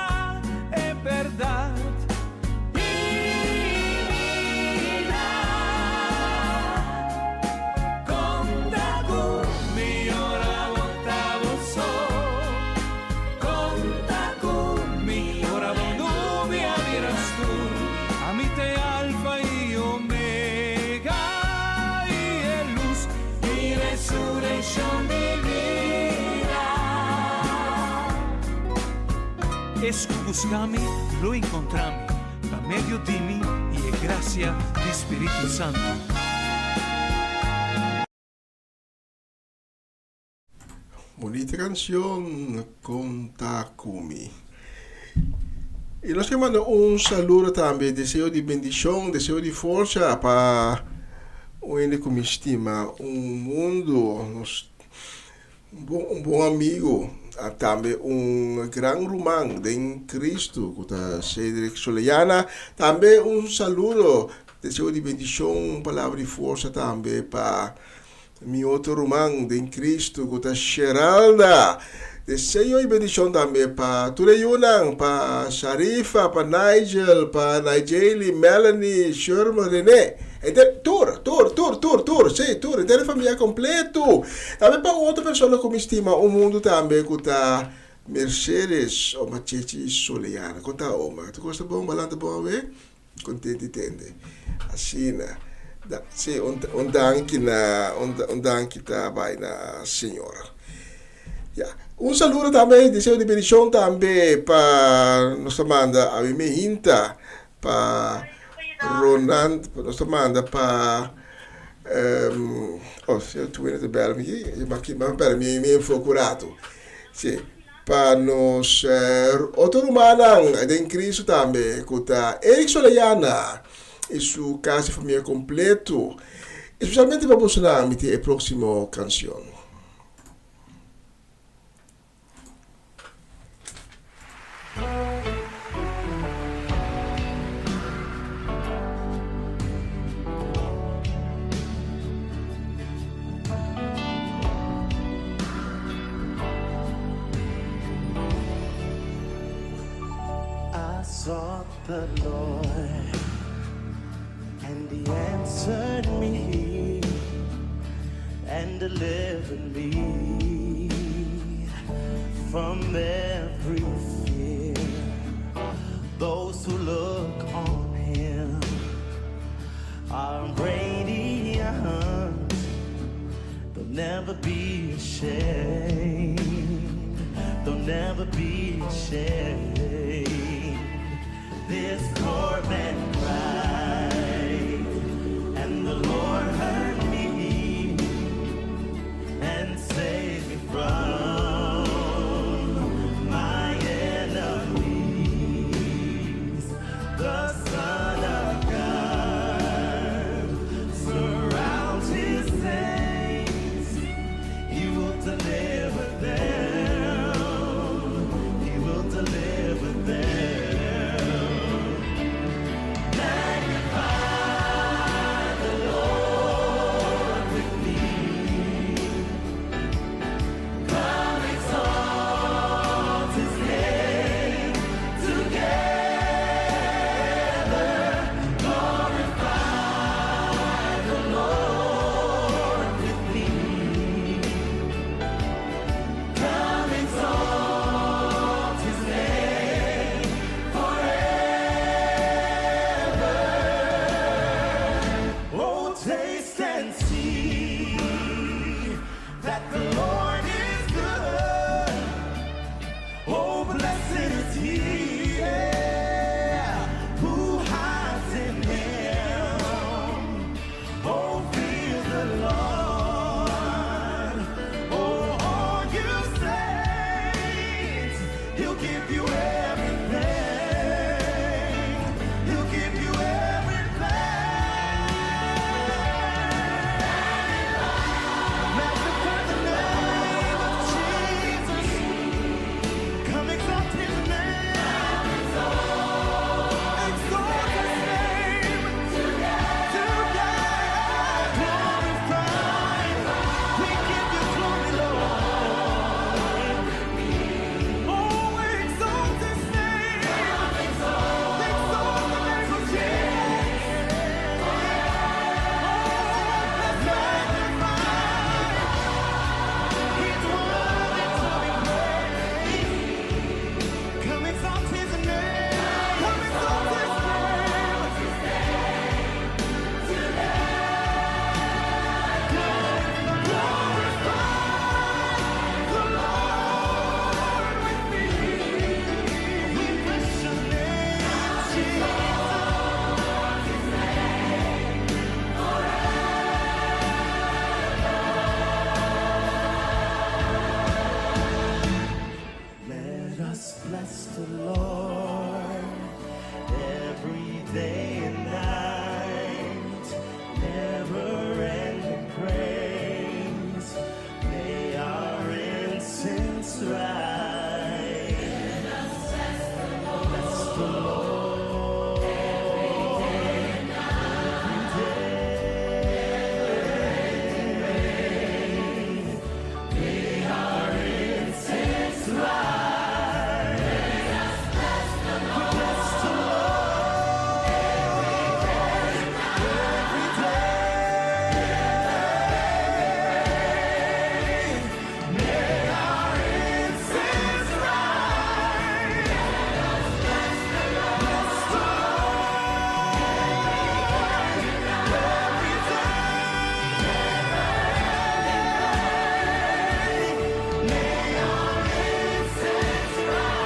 Speaker 3: e berdad i bida. Conta cu mi ora bo ta bo so. Conta cu mi ora bo nubia bira scur. Ami t'e Alfa i Omega i e luz i resureccion di bida. Es cu busca mi, lo encontra mi, pa medio di mi i e gracia di Spiritu Santo.
Speaker 4: Bonita canción, Conta cu mi. Y nos ke manda un saludo tambe, deseo di bendicion, deseo di forsa pa un hende cu mi stima, un mundo, nos un bon, un bon amigo, tambe un gran ruman den Cristo, cu ta Cedric Soleyana. Tambe un saludo, deseo di bendicion, un palabra di forsa tambe pa Mi otro ruman den Cristo cu ta Sheralda. Deseo y bendicion tambe pa tur e yunan, pa Sharifa, pa Nigel, pa Nigeli, Melanie, Sherman, Rene. Henter, tur, tur, tur, tur, tur, si, tur, henter e famia completo. Tambe pa un otro persona cu mi stima un mundo tambe cu ta Mercedes, oma Chechi Soleana. Con ta oma? Tur cos ta bon? Balanta bon awe? Kontent di tende. Asina. Da, sí, un, un danki na, un, un danki ta bai na Señor. Ya. Un saludo tambe, deseo di bendicion tambe pa nos ta manda a mi mehinta pa Ronan, nos ta manda pa um, oh, si tu wene te bel mi, ma ki, ma pera mi mi enfoco rato. Sí. Pa nos otro rumannan den Cristo tambe cu ta Eric Soleyana y su casa y famia completo. Especialmente pa bosonan mi tin e proximo cancion.
Speaker 10: I sought the Lord, and he answered me and delivered me from every fear. Those who look on him are radiant, they'll never be ashamed. They'll never be ashamed. This poor man cried, and the Lord heard me and saved me from my enemies. The Son of God. Day and night, never ending praise. May our incense rise. Bless the Lord every day. May our incense rise. Bless the Lord every day. May our incense rise. Bless the Lord every day. May our incense rise.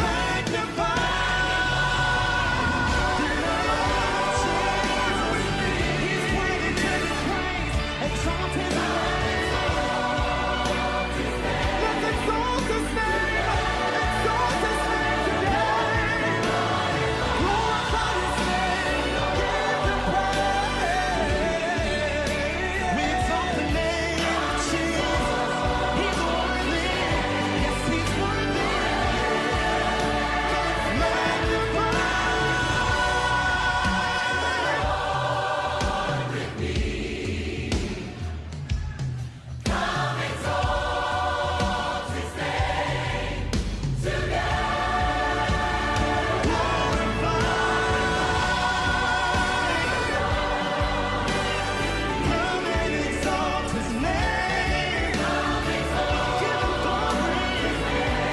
Speaker 10: Magnify the Lord Jesus. He's worthy to be praised. Exalt his name. Let's exalt his name. Exalt his name today. Glorify his name. Give him praise. We exalt the name of Jesus. He's worthy. Yes, he's worthy. Magnify. Come and exalt his name. Give him glory.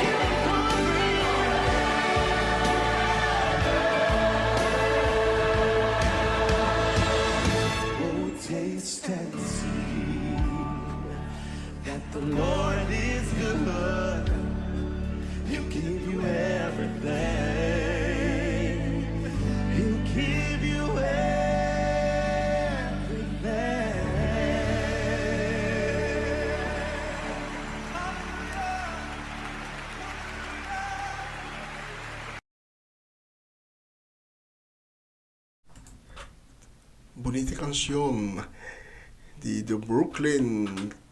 Speaker 10: Give him glory. Oh, taste and see that the Lord is good. He'll give you everything. He'll give you everything.
Speaker 4: Bunita kanshon di The Brooklyn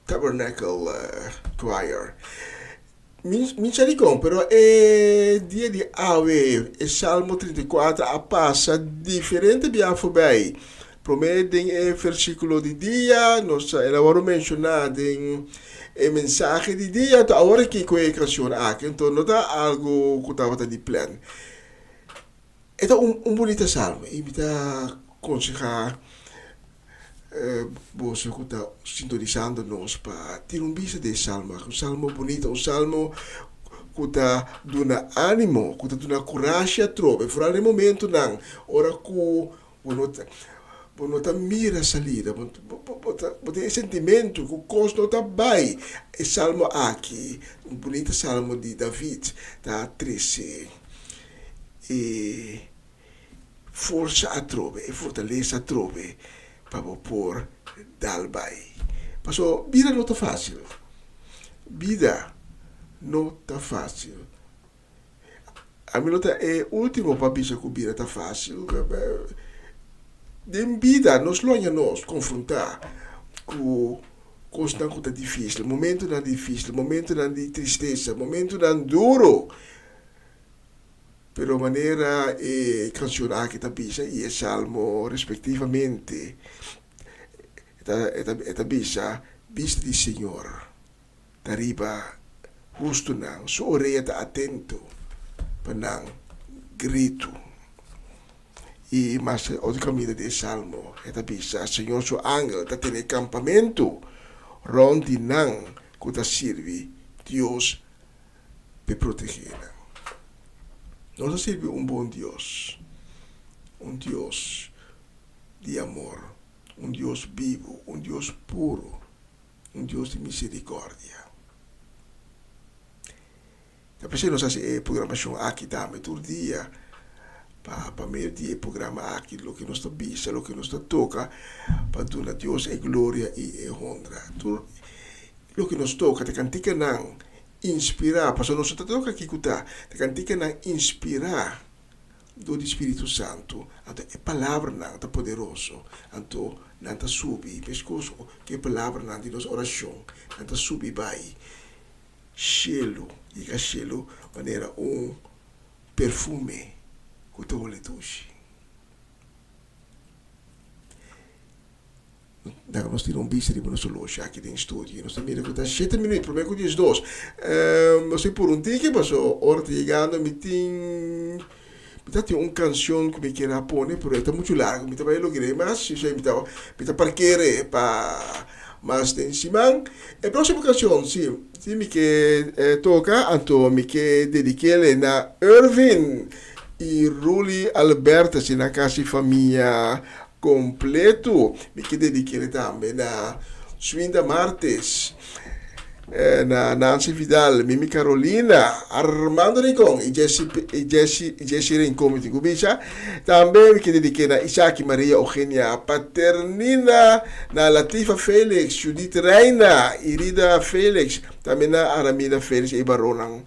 Speaker 4: Tabernacle Choir. Mi mi sa dikon, pero e dia di awe e Salmo 34 a pasa diferente bia forbij. Promé den e versíkulo di dia, nos a el a wòrdu menshoná den e mensahe di dia, anto awor aki ku e kanshon aki, anto no ta algu ku tabata di plan. E ta un un bunita salmo i mi ta konsehá boso ku ta sintonisando nos pa tira un bista di e salmo aki. Un salmo bunita, un salmo ku ta duna ánimo, ku ta duna kurashi atrobe, foral den momentunan ora ku bo no ta bo no ta mira salida, bo bo ta bo tin e sentimentu ku kos no ta bai. E salmo aki, un bunita salmo di David, ta trese e forsa atrobe, e fortalesa atrobe pa bo por dal bai. Paso bida no ta fácil. Bida no ta fácil. Ami no ta e último pa bisa ku bida ta fácil. Den bida nos lo haña nos konfrontá ku kosnan ku ta difícil, momentunan difícil, momentunan di tristesa, momentunan duro. Pero manera e cancion aki ta bisa y e salmo respectivamente e ta e ta bisa, Bista di Señor ta riba hustonan, su orea ta atento pa nan gritu. Y mas otro caminda di e salmo e ta bisa, Señor su angel ta tene campamento rond di nan cu ta sirbi Dios p'e protegé nan. Nos a sirbi un bon Dios, un Dios di amor, un Dios bibu, un Dios puru, un Dios di miserikòrdia. Ta p'esei nos hasi e programashon aki tambe tur dia, pa pa medio di e programa aki loke nos ta bisa, loke nos ta toka, pa duna Dios e gloria i e honra. Tur loke nos toka ta kantikanan. inspirá, pasobra nos no ta toka kiko ta, ta kantikanan inspirá dor di Spiritu Santu, anto e palabranan ta poderoso, anto nan ta subi, meskos ku e palabranan di nos orashon, nan ta subi bai shelu, yega shelu manera un perfume ku ta hole dushi. Laga nos tira un bista riba nos horloge aki den studio. Nos ta mira ku ta shete minuut promé ku diesdos. Nos tin por un tiki paso ora ta yegando mi tin mi ta tin un kanshon ku mi kier a pone pero e ta muchu largu mi ta bai logra e mas mi ta mi ta parkere pa mas den siman. E próksimo kanshon si si mi ke toka anto mi ke dedik'el na Irvin i Ruly Albertus i nan kasi famia Kompleto. Mi ke dedik'é tambe na Swinda Martes, na Nancy Vidal, Mimi Carolina, Armando Rincon i Jessy Jessy Jessy Rincon mi tin ku bisa. Tambe mi ke dedik'é na Isaki Maria Eugenia Paternina, na Latifa Felix, Judith Reina, Irida Felix, tambe na Aramida Felix i baronnan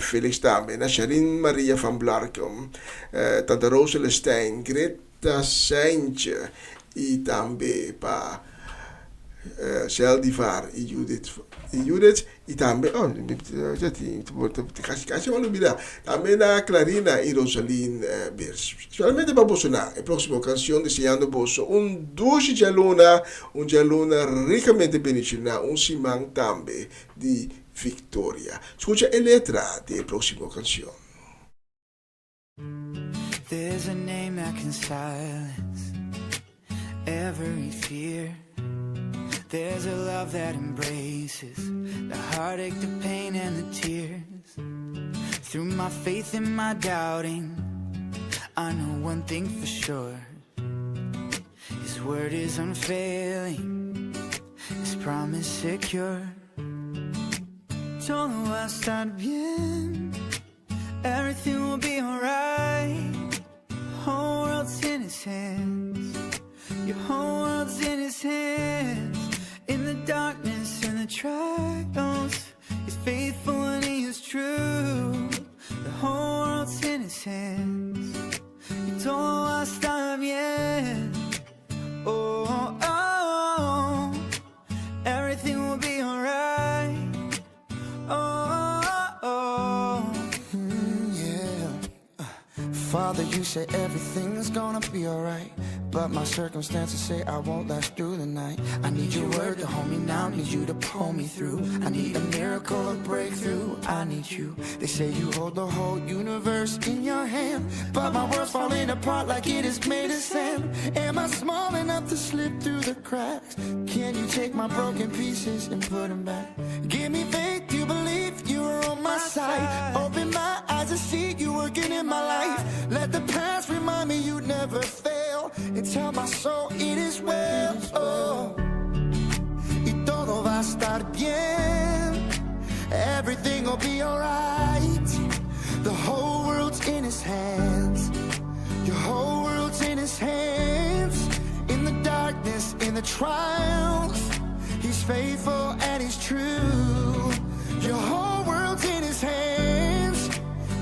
Speaker 4: Felix tambe, na Sharin Maria van Blarkum, Tanta Rose Celestijn, Gret Ta Seintje i tambe pa Sheldivar i Judith i Judith i tambe oh kasi kasi mi a lubida tambe na Clarina i Rosaline Beers. Spesialmente pa boso nan e proksimo kanshon deseando boso un dushi djaluna, un djaluna rikamente bendishoná, un siman tambe di viktoria. Skucha e letra di e proksimo kanshon.
Speaker 11: There's a name that can silence every fear. There's a love that embraces the heartache, the pain, and the tears. Through my faith and my doubting, I know one thing for sure. His word is unfailing, His promise secure. Todo va a estar bien. Everything will be alright. Whole world's in his hands. Your whole world's in his hands. In the darkness and the trials, he's faithful and he is true. The whole world's in his hands. Y todo va a estar bien. Oh, oh, oh. Everything will be alright. Oh, oh,
Speaker 12: mm, yeah. Father, you say everything's gonna be alright. But my circumstances say I won't last through the night. I need your word to hold me now, need you to pull me through. I need a miracle, a breakthrough. I need you. They say you hold the whole universe in your hand. But my world's falling apart like it is made of sand. Am I small enough to slip through the cracks? Can you take my broken pieces and put them back? Give me faith to believe you are on my side. Open my eyes to see you working in my life. Let the past remind me you never fail. And tell my soul it is well. Oh. Y todo va a estar bien. Everything will be alright. The whole world's in his hands. Your whole world's in his hands. In the darkness, in the trials, he's faithful and he's true. Your whole world's in his hands.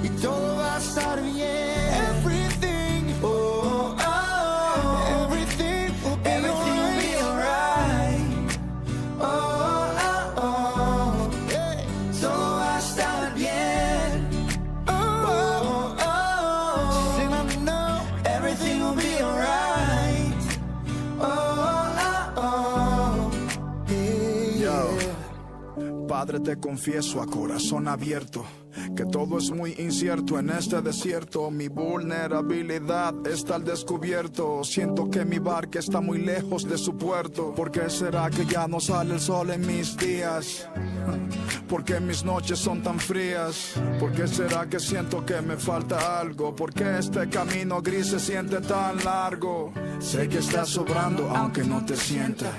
Speaker 12: Y todo va a estar bien. Everything, oh, oh, everything will be
Speaker 11: Everything will be alright. Oh, oh, oh.
Speaker 12: Hey.
Speaker 11: Todo va a estar bien. Oh, oh,
Speaker 12: Sing I know.
Speaker 11: Everything will be alright. Oh, oh, oh.
Speaker 12: Yeah.
Speaker 13: Padre, te confieso a corazón abierto que todo es muy incierto en este desierto. Mi vulnerabilidad está al descubierto. Siento que mi barca está muy lejos de su puerto. ¿Por qué será que ya no sale el sol en mis días? ¿Por qué mis noches son tan frías? ¿Por qué será que siento que me falta algo? ¿Por qué este camino gris se siente tan largo? Sé que estás sobrando aunque no te sienta.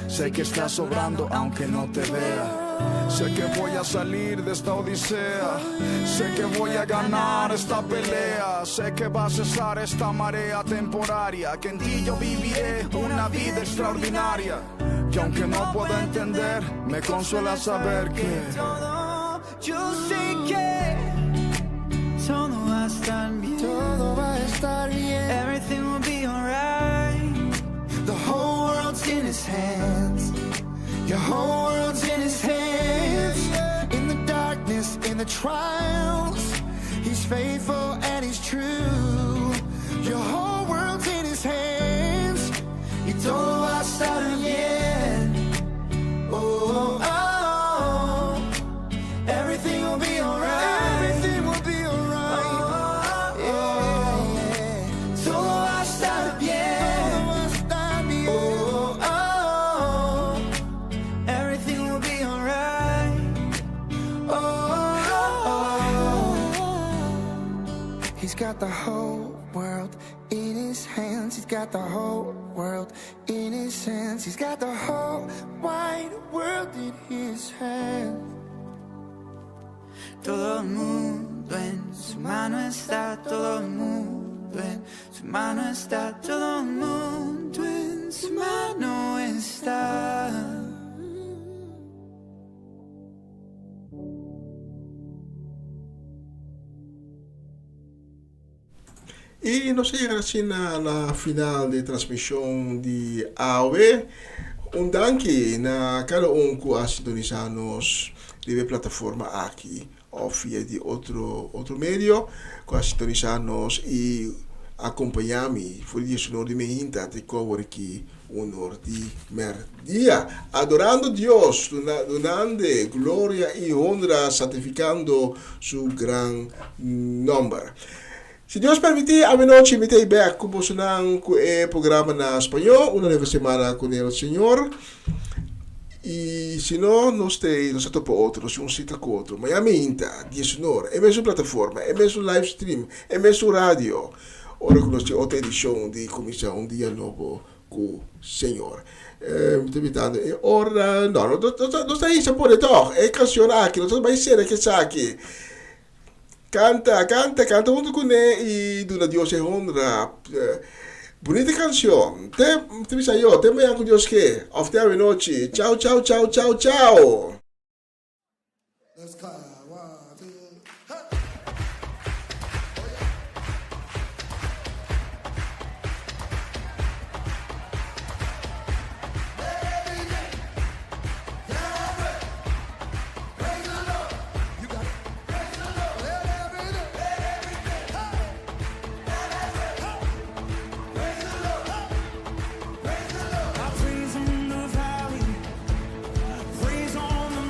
Speaker 13: Sé que estás sobrando aunque no te vea. Sé que voy a salir de esta odisea. Sé que voy a ganar esta pelea. Sé que va a cesar esta marea temporaria. Que en ti yo viviré una vida extraordinaria. Que aunque no pueda entender, me consuela saber que
Speaker 11: todo Yo sé que todo va a estar bien.
Speaker 12: Todo va a estar bien.
Speaker 11: Everything will be alright.
Speaker 12: The whole world's in his hands. Your whole world's in his hands. In the darkness, in the trials, he's faithful and he's true. Your whole world's in his hands.
Speaker 11: Y todo va a estar bien. Oh, oh, oh. Everything will be alright.
Speaker 12: Everything will be alright.
Speaker 11: Oh, oh,
Speaker 12: Yeah.
Speaker 11: Todo va a estar bien.
Speaker 12: Todo va a estar bien.
Speaker 11: Oh, oh, oh. Everything will be alright. Oh, oh, oh.
Speaker 12: He's got the whole world in his hands. He's got the whole world in his hands. He's got the whole wide world in his hands.
Speaker 11: Todo el mundo en su mano está, todo el mundo en su mano está, todo el mundo en su mano está.
Speaker 4: I nos a yega asina na final di transmishon di awe. Un danki na kada un ku a sintonisá nos riba e plataforma aki òf via di otro otro medio ku a sintonisá nos i akompañá mi for di diesunor di meinta te ku awor aki unor di mèrdia. Adorando Dios, dunande gloria i honra, santifikando su gran nòmber. Si Dios permití, awenochi mi ta ei bèk ku bosonan ku e programa na spañó, Una Nueva Semana con el Señor. I si no, nos ta ei, nos ta topa otro, nos tin un sita ku otro. Mañana meinta, diesunor, e mesun plataforma, e mesun live stream, e mesun radio, ora ku nos tin otro edishon di Kuminsá un Dia Nobo ku Señor. Mi ta bitando e ora, no, no, nos ta hisa pone tòg e kanshon aki, nos ta bai sera ku esaki. Canta, canta, canta hunto cune y duna Dios e honra. Bunita cancion. Te, te bisa yo, te mañana cu Dios ke. Of te awenochi. Chao, chao, chao, chao, chao.
Speaker 6: Let's clap. One, two, hey.
Speaker 11: I praise in the valley, praise on the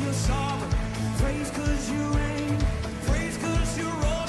Speaker 3: you're sovereign. Praise 'cause you reign. Praise 'cause you're.